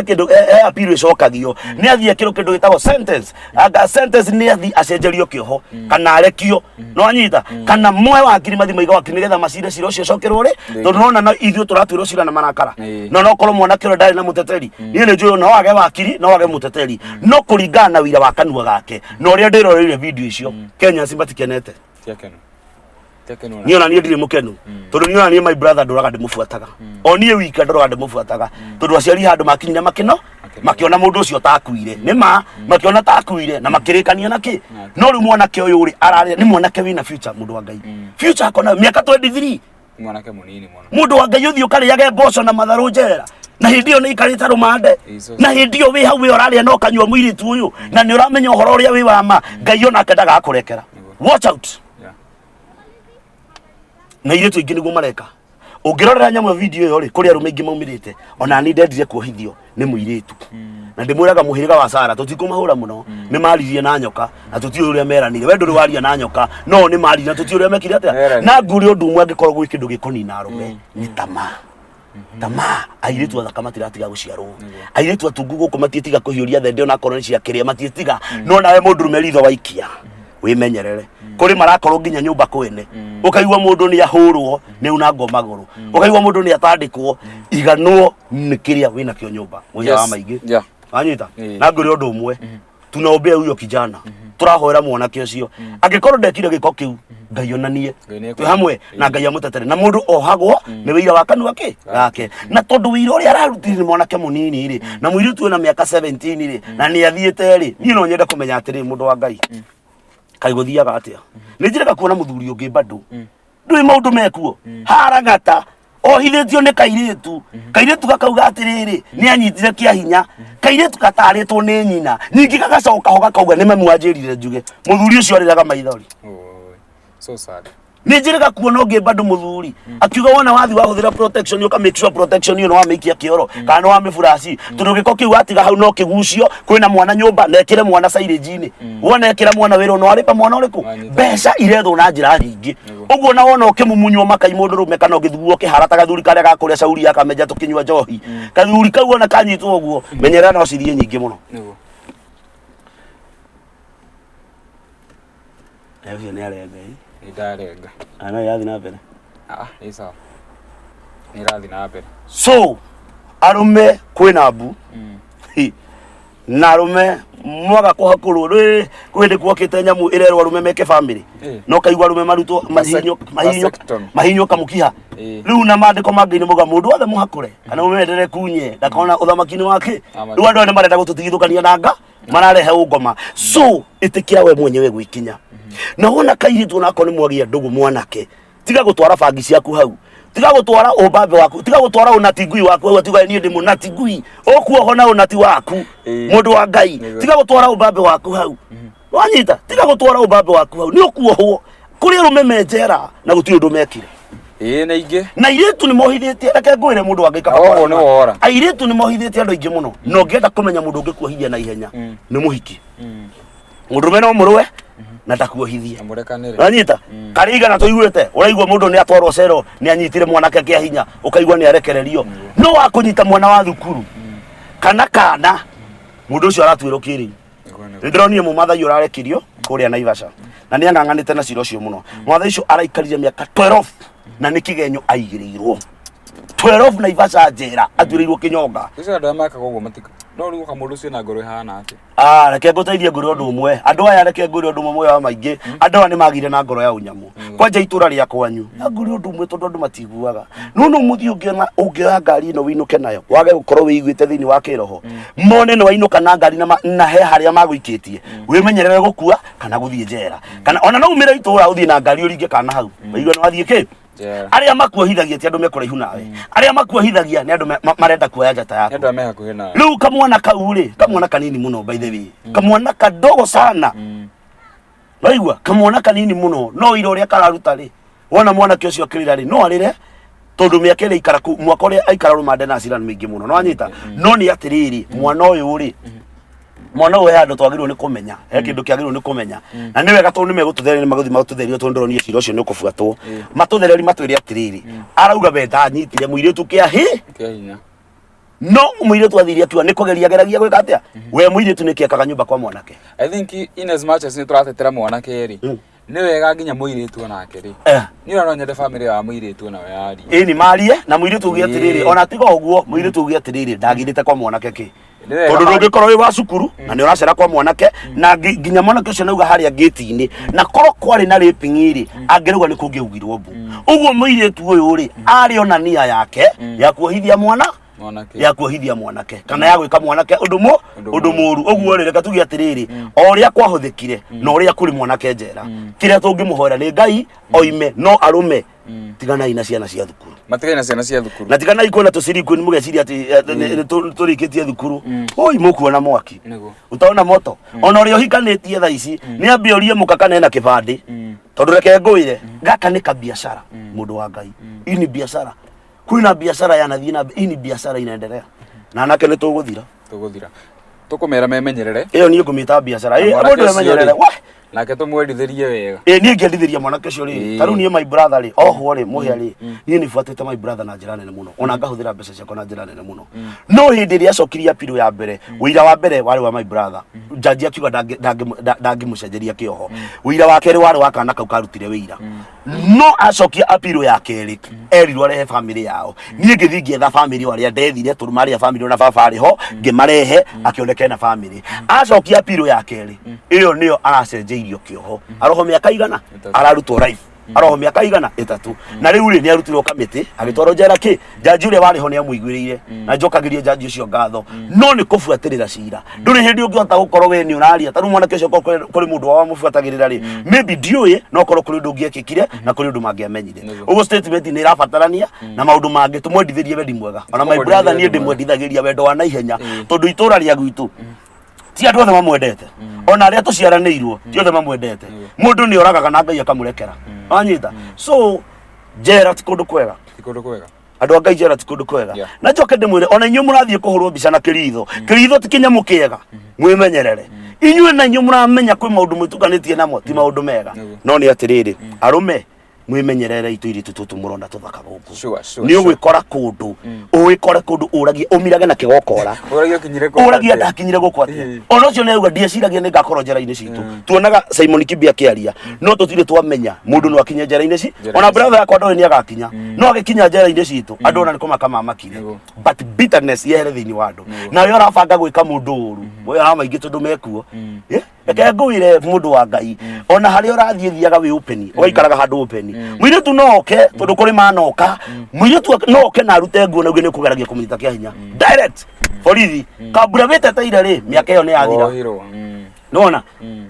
kĩndũ he appeal ĩcokagio. Nĩ athiĩ ekĩrwo kĩndũ gĩtagwo sentence. Anga sentence, nĩ athiĩ acenjerio kĩoho kana arekio. No anyita kana moe wakiri mathi maiga wakiri nĩgetha macire cira ũcio ũcokerwo rĩ, tondũ nona no ithuĩ tũratuĩrwo cira na marakara. No no korwo mwanake ũrĩa ndarĩ na mũteteri, niĩ nĩ njũĩ no age wakiri, no age mũteteri, no kũringana na wĩira wa kanua gake na ũrĩa ndĩroreire video icio, Kenyans matikenete. Tiakenu. Tiakenu. Niĩ ona niĩ ndirĩ mũkenu, tondũ niĩ ona niĩ my brother ndũraga ndĩmũbuataga, o niĩ wika ndũraga ndĩmũbuataga, tondũ aciari handũ makinyire makĩno makĩona mũndũ ũcio takuire, nĩ ma makĩona takuire na makĩrĩkania na kĩ. No rĩu mwanake ũyũ rĩ, ararĩ nĩ mwanake wĩna future, mũndũ wa Ngai, future akona mĩaka 23. Mwanake munini muno. Mũndũ wa Ngai, ũthiĩ ũkarĩage mboco na matharũ njera, na hĩndĩ ĩyo nĩ ikarĩte rũmande. Jesus. Na hĩndĩ ĩyo wĩ hau wĩ ũrarĩa na ũkanyua mũirĩtu ũyũ, na nĩ ũramenya ũhoro ũrĩa wĩ wa ma, Ngai onake ndagakũrekera. Watch out. Na irĩtu aingĩ nĩguo mareka. Ũngĩrorera nyamũ ya video ĩyo rĩ, kũrĩ arũme aingĩ maumĩrĩte. Ona niĩ ndendire kuohithio nĩ mũirĩtu, na ndĩmwĩraga mũhĩrĩga wa Sara tũtikũmahũra mũno. Nĩ maririe na nyoka na tũtiũĩ ũrĩa meranire. We ndũrĩ waria na nyoka, no nĩ maririe na tũtiũĩ ũrĩa mekire atĩa. Meranire. Na ngũrĩ ũndũ ũmwe, angĩkorwo gwĩ kĩndũ gĩkũnina arũme nĩ tamaa. Tamaa. Airĩtu athaka matiratiga gũciarwo, airĩtu atungu gũkũ matiĩtiga kũhiũria thende, ona akorwo nĩ cia kĩrĩa matiĩtiga. No nawe mũndũrũme ritho waikia, wĩmenyerere, kũrĩ marakorwo nginya nyũmba kwene. Ũkaigua mũndũ nĩ ahũrwo, nĩ unangwo magũrũ, ũkaigua mũndũ nĩ atandĩkwo. Iganwo nĩ kĩrĩa wĩnakĩo nyũmba, mũhĩa wa maingĩ. Wanyita? Na ngwĩre ũndũ ũmwe, tunaombea huyo kijana, tũrahoera mwanake ũcio, angĩkorwo ndekire gĩko kĩu, Ngai onanie Ngai nĩ twĩ hamwe na Ngai amũtetere. Na mũndũ ohagwo nĩ wĩira wa kanua kĩ gake, na tondũ wĩira ũrĩa ararutire nĩ mwanake mũnini rĩ, na mũirĩtu wĩna mĩaka 17 rĩ, na nĩ athiĩte rĩ, niĩ no nyende kũmenya atĩrĩ, mũndũ wa Ngai, kaĩ gũthiaga atĩa? Nĩ njĩrega kuona mũthuri ũngĩ bado ndũĩ maũndũ mekuo haragata ohithĩtio nĩ kairĩtu. Kairĩtu gakauga atĩrĩrĩ, nĩ anyitire kĩa hinya, kairĩtu gatarĩtwo nĩ nyina, ningĩ gagacoka ho gakauga nĩ mamu wanjĩrire njuge. Mũthuri ũcio arĩraga maithori. Oi. So sad. Nĩ njĩrĩga kuona ũngĩ bado mũthuri akiuga wona wathi wahũthĩra protection, ũka make sure protection ĩyo nĩ wamĩikia kĩoro kana nĩ wamĩburaci, tondũ gĩko kĩu watiga hau no kĩgucio. Kwĩna mwana nyũmba na ĩkĩre mwana silage-inĩ. Wona ĩkĩra mwana wĩra no arĩpa mwana ũrĩkũ? Wanyita. Mbeca irethwo na njĩra nyingĩ. Ũguo na wona ũkĩmumunywo makai mũndũ rũme kana ũgĩthuo ũkĩhara ta gathuri karĩa gakũrĩa cauri akamenja tũkĩnyua njohi, gathuri kau ona kanyitwo ũguo, menyerera no cithiĩ nyingĩ mũno. Ũcio nĩ arenga ĩ. Nĩ ndarenga. Ah, no ĩrathiĩ na mbere. Ah, nĩ sawa, nĩ ĩrathiĩ na mbere. So arũme kwĩna mbu. Hi. Na arũme mwaga kũhakũrwo rĩ, kwĩ hĩndĩ kuokĩte nyamũ ĩrerwo arũme meke family. No kaigua arũme marutwo mahihinywo mahihinywo Vasectomy. mahihinywo kamũkiha. Rĩu na maandĩko mangĩ nĩ muga mũndũ wothe mũhakũre kana mũmendere kunye ndakona ũthamaki-inĩ wake. Ama- Rĩu andũ aya nĩ marenda gũtũtigithũkania na nga mararehe ũngoma. So ĩtĩkĩra we mwenyewe gwĩkinya na wona kairĩtu onako nĩ mwagĩa ndũgũ, mwanake, tiga gũtwara bangi ciaku hau, tiga gũtwara ũmbambe waku, tiga gũtwara ũnati ngui waku hau, atiga niĩ ndĩ mũnati ngui, ũkuoho na ũnati waku. Mũndũ wa Ngai, tiga gũtwara ũmbambe waku hau, wanyita? Tiga gũtwara ũmbambe waku hau, nĩ ũkuohwo. Kũrĩ arũme me njera na gũtirĩ ũndũ mekire. Ĩĩ, na ingĩ. Na airĩtu nĩ mohithĩtie, reke ngwĩre, mũndũ wa Ngai, kaba Oguo kwara. nĩ wora. Airĩtu nĩ mohithĩtie andũ aingĩ mũno, na ũngĩenda kũmenya mũndũ ũngĩkuohithia na ihenya nĩ mũhiki. Mũndũrũme no mũrũe na ndakuohithie. Na mũrekanĩre. Wanyita? Karĩ igana tũiguĩte, ũraigua mũndũ nĩ atwarwo cero nĩ anyitire mwanake kĩa hinya, ũkaigua nĩ arekererio. No wakũnyita mwana wa thukuru kana kana mũndũ ũcio aratuĩrwo kĩrĩu. Nĩguo, nĩguo. Nĩ ndĩronire mũmathai ũrarekirio kũrĩa Naivasha na nĩ ang'ang'anĩte na cira ũcio mũno. Mũmathai ũcio araikarire mĩaka 12 na nĩ kĩgenyo aigĩrĩirwo 12 Naivasha njera, atuĩrĩirwo kĩnyonga. Ũcio andũ arĩa mekaga ũguo matika no rĩu ũka mũndũ ũcio na ngoro ĩhana atĩa? Ah, reke ngũteithie ngũrĩ ũndũ ũmwe. Andũ aya, reke ngũrĩ ũndũ ũmwe muoyo wa maingĩ. Andũ aya nĩ magire na ngoro ya ũnyamũ. Kwanja itũra rĩa kwanyu. Na ngũrĩ ũndũ ũmwe tondũ andũ matiguaga. No no mũthiĩ ũngĩona ũngĩoya ngari ĩno wĩinũke nayo, wage gũkorwo wĩiguĩte thĩinĩ wa kĩroho. Mone nĩ wainũka na ngari na, na he harĩa magũikĩtie. Wĩmenyerere gũkua kana gũthiĩ njera. Kana ona no umĩre itũra ũthiĩ na ngari ũringe kana hau. Waigua nĩ wathiĩ kĩ? Njera. Arĩa makuohithagia ti andũ me kũraihu nawe. Arĩa makuohithagia nĩ andũ marenda kuoya njata Nĩ yaku. andũ arĩa me hakuhĩ nawe. Rĩu kamwana kau rĩ, kamwana kanini mũno, by the way, kamwana kadogo sana. Waigua kamwana kanini mũno, no wĩra ũrĩa kararuta rĩ, wona mwanake ũcio akĩrĩra rĩ, no arĩre tondũ mĩaka ĩrĩa aikara kũu, mwaka ũrĩa aikara rũmande na cira nĩ mĩingĩ mũno, no anyita. No nĩ atĩrĩrĩ, mwana ũyũ rĩ, mwana ũyũ he handũ twagĩrĩirwo nĩ kũmenya, he kĩndũ kĩagĩrĩirwo nĩ kũmenya, na nĩ wega tondũ nĩ megũtũthereria, nĩ magũthiĩ matũtherie, tondũ ndĩronire cira ũcio nĩ ũkũbuatwo. Matũthereri matwĩre atĩrĩrĩ, arauga we ndanyitire mũirĩtu kĩa hi Kĩa hinya. No mũirĩtu athire akiuga nĩ kũgeria ageragia gwĩka atĩa? We mũirĩtu nĩ kĩekaga nyũmba kwa mwanake? I think in as much as nĩ tũratetera mwanake rĩ, nĩ wega nginya mũirĩtu onake rĩ. Niĩ ona no nyende famĩlĩ ya mũirĩtu onayo yarie. Ĩni marie na mũirĩtu uge atĩrĩrĩ, ona tiga ũguo, mũirĩtu uge atĩrĩrĩ, ndagirĩte kwa mwanake kĩ? Nĩ wega Tondũ ndũngĩkorwo wĩ wa cukuru na nĩ ũracera kwa mwanake na nginya mwanake ũcio nauga harĩa ngĩti-inĩ, na korwo kwarĩ na raping rĩ, angĩrauga nĩ kũngĩaugirwo mbu. Ũguo mũirĩtu ũyũ rĩ, arĩ ona nia yake ya kuohithia mwana mwanake, ya kuohithia mwanake kana ya gwĩka mwanake ũndũ mũ Ũndũ ũndũ mũru. Ũguo rĩ, reke tuge atĩrĩrĩ, o ũrĩa kwahũthĩkire na ũrĩa kũrĩ mwanake njera, kĩrĩa tũngĩmũhoera nĩ Ngai oime. No arũme, tiganai na ciana cia thukuru. Matigane na ciana cia thukuru. Na tiganai kuona tũciri kwĩ mũgeciria atĩ nĩ tũrĩkĩtie thukuru. Oi, mũkuona mwaki. Utaona moto. Ona ũrĩa ũhikanĩtie thaa ici nĩ ambie orie mũka kana ena kĩbandĩ, tondũ reke ngwĩre, gaka nĩ kabiacara, mũndũ wa Ngai. Hii ni biacara, kwĩna biacara yanathiĩ na mbere. Hii ni biacara inaendelea na anake nĩ tũgũthira. Tũgũthira, tũkũmera memenyerere. Ĩyo niĩ ngũmĩta biacara. Na Ĩ, mwanake mũndũ ũcio emenyerere rĩ, we. Nake tũmwendithĩrie wega. Ĩ, niĩ ngĩendithĩria mwanake ũcio rĩ, ta rĩu niĩ my brother rĩ, ohwo rĩ, mũhĩa rĩ, niĩ nĩ buatĩte my brother na njĩra nene mũno, ona ngahũthĩra mbeca ciakwa na njĩra nene mũno. No hĩndĩ ĩrĩa acokirie appeal ya mbere, ũira wa mbere warĩ wa my brother, jaji akiuga ndangĩmũcenjeria kĩoho. Ũira wa kerĩ warĩ wa kana kau karutire wĩira. No acokia appeal ya kerĩ, erirwo arehe family yao. Niĩ ngĩthiĩ ngĩetha family o arĩa ndethire, tondũ marĩ a family ona baba arĩ ho, ngĩmarehe akĩoneka ena family. Acokia appeal ya kerĩ, ĩyo nĩyo aracenjeirio kĩoho, aroho mĩaka igana. 3. Ararutwo life, aroho mĩaka 300, na rĩu rĩ, nĩ arutirwo kamĩtĩ agĩtwarwo njera. Kĩ jaji ũrĩa warĩ ho nĩ amũiguĩrĩire, na njokagĩrie jaji ũcio ngatho. No nĩ kũbuatĩrĩra cira, ndũrĩ hĩndĩ ũngĩhota gũkorwo we nĩ ũraria. Ta rĩu mwanake ũcio okorwo kũrĩ mũndũ wao wamũbuatagĩrĩra rĩ, maybe ndiũĩ, no korwo kũrĩ ũndũ ũngĩekĩkire na kũrĩ ũndũ mangĩamenyire. Ũguo statement nĩ ĩrabatarania na maũndũ mangĩ, tũmwendithĩrie wendi mwega. Ona my Tũmwendithĩrie brother niĩ wendi mwega. ndĩmwendithagĩria wendo wa naihenya, tondũ itũra rĩa gwitũ Ti andũ othe mamwendete, ona arĩa tũciaranĩirwo ti othe mamwendete. Mũndũ nĩ oragaga na Ngai akamũrekera, wanyita? So njera ti kũndũ kwega. Ti kũndũ kwega. Andũ a Ngai, njera ti kũndũ kwega. Na njoke ndĩmwĩre, ona inyuĩ mũrathiĩ kũhũrwo mbica na kĩritho, kĩritho ti kĩnyamũ kĩega, mwĩmenyerere inyuĩ, na inyuĩ mũramenya kwĩ maũndũ mwĩtukanĩtie namo ti maũndũ mega. No nĩ atĩrĩrĩ, arũme, mwĩmenyerere itũ tũtũ mũrona tũthaka gũkũ. Nĩ ũgwĩkora kũndũ, ũwĩkore kũndũ ũragie ũmirage na kĩgokora. Ũragia ũkinyire kũ? Ũragia ndakinyire gũkũ atĩa? Ona ũcio nĩauga ndieciragia nĩ ngakorwo njera-inĩ citũ. Tuonaga Simon Kibe akĩaria, no tũtirĩ twamenya mũndũ no akinye njera-inĩ ci. Njera-inĩ. Ona brother yakwa ndoĩ nĩ agakinya, no agĩkinya njera-inĩ citũ andũ ona nĩ kũmaka mamakire. But bitterness yehere thĩinĩ wa andũ. Nawe ũrabanga gwĩka mũndũ ũru, oya maingĩ tondũ mekuo. Reke ngwĩre, mũndũ wa Ngai, ona harĩa ũrathiĩ thiaga wĩ open, ũgaikaraga handũ open. Mũirĩtu no oke, tondũ kũrĩ manoka mũirĩtu no oke na arute nguo na uge nĩ ũkũgeragia kũmũnyita kĩa hinya, direct borithi kambura wĩteteire rĩ, mĩaka ĩyo nĩ yathira. Wohirwo. Nĩwona?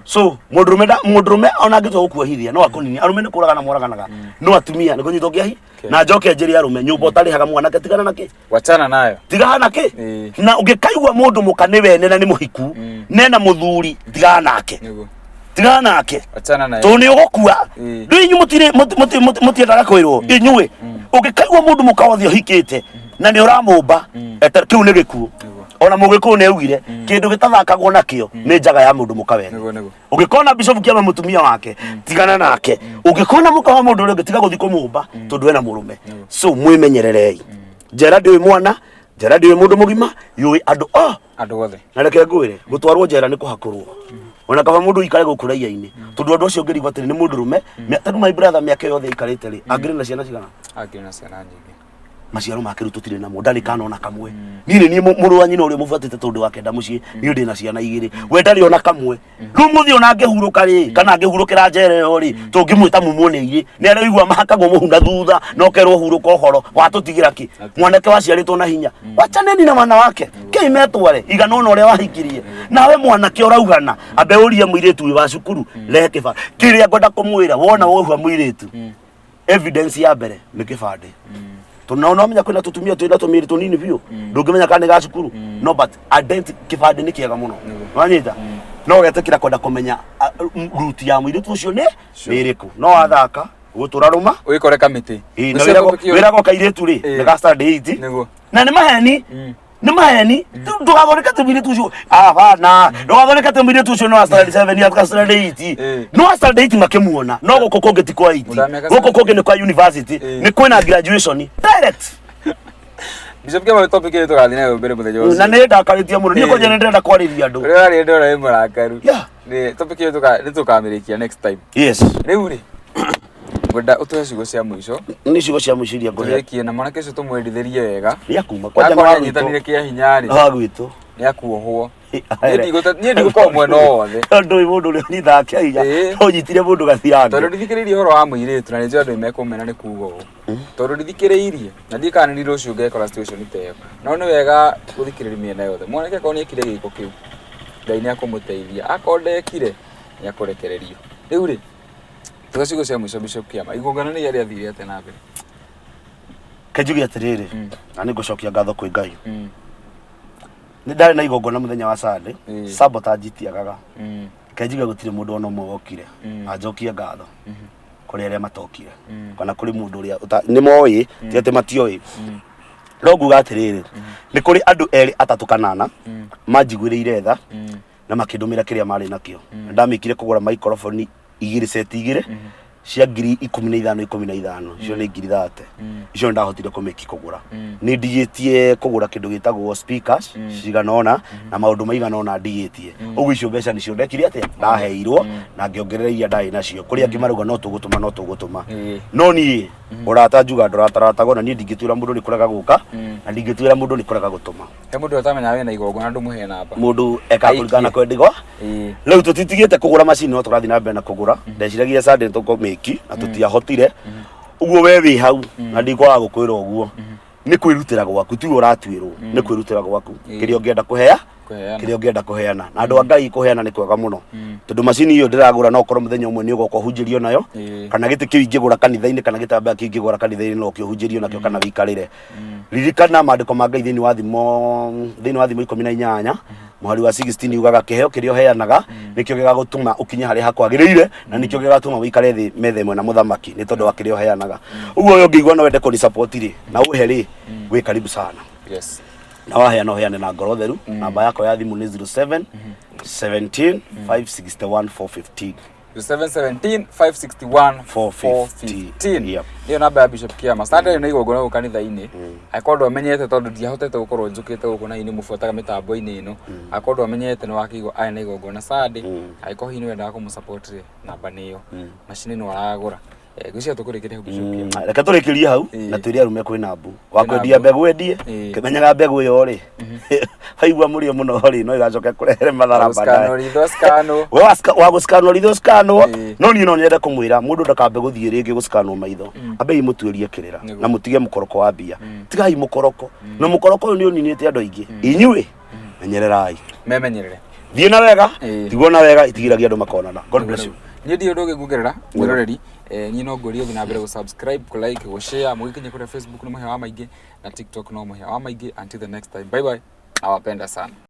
So mũndũrũme mũndũrũme ona angĩtua gũkuohithia no akũninie. Arũme nĩ kũragana moraganaga, no atumia nĩ kũnyitwo kĩa na njoke njĩre arũme, nyũmba ũtarĩhaga mwanake, tigana na kĩ. Wachana nayo. Tigana na kĩ. Na ũngĩkaigua mũndũ mũka nĩ wene na nĩ mũhiku nena mũthuri, tigana nake. Tigana nake. Wachana nayo. Tondũ nĩ ũgũkua. Rĩu inyuĩ mũtirĩ mũtiendaga kwĩrwo inyuĩ, ũngĩkaigua mũndũ mũka wothe ũhikĩte na nĩ ũramũmba kĩu nĩ gĩkuũ. Ona mũgĩkũyũ nĩ augire kĩndũ gĩtathakagwo nakĩo nĩ njaga ya mũndũ mũka wene. Nĩguo nĩguo. Ũngĩkona Bishop Kĩama mũtumia wake, tigana nake. Ũngĩkona mũka wa mũndũ ũrĩa ũngĩ, tiga gũthiĩ kũmũmba tondũ ena mũrũme. So mwĩmenyererei. Njera ndĩũĩ mwana, njera ndĩũĩ mũndũ mũgima, yũĩ andũ oh Andũ othe. Na reke ngwĩre, gũtwarwo njera nĩ kũhakũrwo. Ona kaba mũndũ ikare gũkũ raia-inĩ, tondũ andũ acio ũngĩrigwo atĩrĩ nĩ mũndũ rũme. Tondũ my brother, mĩaka yothe aikarĩte rĩ, angĩrĩ na ciana cigana? Angĩrĩ na ciana nyingĩ. Maciaro make rĩu tũtirĩ namo, ndarĩ kana ona kamwe. Niĩ nĩ niĩ mũrũ wa nyina ũrĩa mũbuatĩte tondũ wa kenda mũciĩ, niĩ ndĩ na ciana igĩrĩ, we ndarĩ ona kamwe. Rĩu mũthĩ ona angĩhurũka rĩ, kana angĩhurũkĩra njera ĩyo rĩ, tũngĩmwĩta mumwo nĩ irĩ nĩ arĩa mahakagwo mũhu na thutha na ũkerwo hurũka ũhoro watũtigĩra kĩ mwanake waciarĩtwo na hinya. Wachaneni na wanawake kĩi metware igana ona ũrĩa wahikirie. Nawe mwanake ũraugana ambe ũrie mũirĩtu wĩ wa cukuru, rehe kĩba kĩrĩa ngwenda kũmwĩra. Wona wohua mũirĩtu, evidence ya mbere nĩ kĩbandĩ, tondũ nao nomenya kwĩna tũtumia twĩna tũmĩrĩ tũnini biũ, ndũngĩmenya kana nĩ ga cukuru. No but identi kĩbandĩ nĩ kĩega mũno. Wanyita? No getĩkĩra kwenda kũmenya root ya mũirĩtu ũcio nĩ ĩrĩkũ. No wathaka gũtũra rũma. Wĩkore kamĩtĩ. Ĩĩ, na wĩragwo kairĩtu rĩ nĩ ga standard 8. Na nĩ maheni, nĩ maheni. Ndũgathondeke atĩ mũirĩtu ũcio, abana, ndũgathondeke atĩ mũirĩtu ũcio no wa standard 7 ya standard 8. No wa standard 8 makĩmuona, no gũkũ kũngĩ ti kwa 8. Mũndũ wa mĩaka Gũkũ kũngĩ nĩ kwa university. Nĩ kwĩna graduation direct. Bishop Kĩama, topic ĩyo tũgathiĩ nayo mbere mũthenya ũcio. Na nĩ ndakarĩtie mũno niĩ, kwanja nĩ ndĩrenda kwarĩria andũ. Ũrĩa ũrarĩ ndora wĩ mũrakaru. Yeah. Nĩ topic ĩyo nĩ tũkamĩrĩkia next time. Yes. Rĩu rĩ, ngwenda ũtũhe ciugo cia mũico. Nĩ ciugo cia mũico iria ngũhe. Tũrĩkie na mwanake ũcio tũmwendithĩrie wega. Nĩ akuma kwanja Akorwo nĩ wa nĩanyitanire gwitũ. kĩa hinya rĩ, Wa gwitũ. nĩ akuohwo. Niĩ ndigũkorwo mwena o wothe. Tondũ ũyũ mũndũ ũrĩa ũnyitaga kĩa hinya. Ũnyitire mũndũ gathirange. Tondũ ndithikĩrĩirie ũhoro wa mũirĩtu, na nĩ njũĩ andũ nĩmekũmena nĩ kuga ũũ, tondũ ndithikĩrĩirie na ndiũĩ kana nĩ rũciũ ngekora situation ta ĩyo, no nĩ wega gũthikĩrĩria mĩena yothe. Mwanake akorwo nĩ ekire gĩko kĩu, Ngai nĩ akũmũteithia, akorwo ndekire nĩ akũrekererio. Rĩu rĩ, tuga ciugo cia mũico, Bishop Kĩama, igongona nĩ rĩathire atĩa na mbere? Ke njuge atĩrĩrĩ, na nĩ ngũcokia ngatho kwĩ Ngai. Nĩ ndarĩ na igongona mũthenya wa Sunday. Sabotage itiagaga. Ke njuge gũtirĩ mũndũ ona ũmwe wokire. Na njokie ngatho kũrĩ arĩa matokire, kana kũrĩ mũndũ ũrĩa nĩ moĩ, ti atĩ matioĩ. No nguga atĩrĩrĩ, nĩ kũrĩ andũ erĩ, atatũ kana ana manjiguĩrĩire tha na makĩndũmĩra kĩrĩa marĩ nakĩo. Na ndamĩkire kũgũra microphone igĩrĩ, set igĩrĩ cia 15,000 15, icio nĩ 30,000. Icio nĩ ndahotire kũmĩki kũgũra. Nĩ ndigĩtie kũgũra kĩndũ gĩtagwo speakers cigana ũna na maũndũ maigana ũna ndigĩtie ũguo. Icio mbeca nĩcio ndekire atĩa, ndaheirwo na ngĩongerera iria ndarĩ nacio. Kũrĩ angĩ marauga no tũgũtũma, no tũgũtũma. No niĩ ũrata njuga ndũrataratagwo, na niĩ ndingĩtuĩra mũndũ nĩ kũrega gũka, na ndingĩtuĩra mũndũ nĩ kũrega gũtũma. He mũndũ ũtamenyaga wĩna igongona, ndũmũhe namba. Mũndũ ekaga kũringana na kwendigwa. Rĩu tũtitigĩte kũgũra macini, no tũrathiĩ na mbere na kũgũra. Ndeciragia Sunday tũkũmĩki na tũtiahotire ũguo. We wĩ hau na ndikwaga gũkwĩra ũguo, nĩ kwĩrutĩra gwaku, tiwe ũratuĩrwo, nĩ kwĩrutĩra gwaku. Kĩrĩa ũngĩenda kũhea, Kũheana. Kĩrĩa ũngĩenda kũheana. Na andũ a Ngai, kũheana nĩ kwega mũno, tondũ macini ĩyo ndĩragũra no ũkorwo mũthenya ũmwe nĩ ũgoka ũhunjĩrio nayo, kana gĩtĩ kĩu ingĩgũra kanitha-inĩ, kana gĩtambaya kĩu ingĩgũra kanitha-inĩ no kĩhunjĩrio nakĩo kana wĩikarĩre. Ririkana maandĩko ma Ngai thĩinĩ wa Thimo 18. Mũhari wa 16 ugaga kĩheo kĩrĩa ũheanaga nĩkĩo gĩgagũtũma ũkinye harĩa hakwagĩrĩire, na nĩkĩo gĩgatũma ũikare thĩ metha ĩmwe na mũthamaki nĩ tondũ wa kĩrĩa ũheanaga. Ũguo ũyũ ũngĩigua no wende kũni support rĩ, na ũhe rĩ, wĩ karibu sana. Na waheana ũheane na ngoro theru. Namba yakwa ya thimũ nĩ 07 17 561 415. 717 561 415. 415. Yep. Nĩyo namba ya Bishop Kiama. Sunday nĩ igongona gũkũ kanitha-inĩ. Angĩkorwo ndwamenyete, tondũ ndiahotete gũkorwo njũkĩte gũkũ na hihi nĩ mũbuataga mĩtambo-inĩ ĩno, angĩkorwo ndwamenyete, nĩ wakĩigua arĩ na igongona Sunday. Angĩkorwo hihi nĩ wendaga kũmũsupport rĩ, namba nĩyo. Macini no aragũra. Ngwĩciria tũkũrĩkĩria hau, Bishop Kiama. Reke tũrĩkĩrie hau. Na twĩre arume kwĩna mbu wa Kwĩna kwendia mbu. Mbegũ endie. Kĩmenyaga mbegũ ĩyo rĩ, waigua mũrĩo mũno rĩ, no ĩgacoka kũrehere mathara Gũscanwo baadaye. Ritho scanwo. We wa gũscanwo ritho scanwo. No niĩ no nyende kũmwĩra mũndũ ndakambe gũthiĩ rĩngĩ gũscanwo maitho, ambei mũtuĩrie kĩrĩra. Na mũtige mũkoroko wa mbia. Tigai mũkoroko, na mũkoroko ũyũ nĩ ũninĩte andũ aingĩ. Inyuĩ menyererai. Memenyerere. Thiĩ na wega. Tigwo na wega itigiragia andũ makonana. God bless you. Niĩ ndirĩ ũndũ ũngĩ nguongerera, mwĩroreri. Niĩ no ngũrie ũthiĩ na mbere gũ subscribe, kũ like, gũ share. Mũgĩkinye kũrĩa Facebook nĩ Mũhĩa wa Maingĩ, na TikTok no Mũhĩa wa Maingĩ. Until the next time, bye bye, nawapenda sana.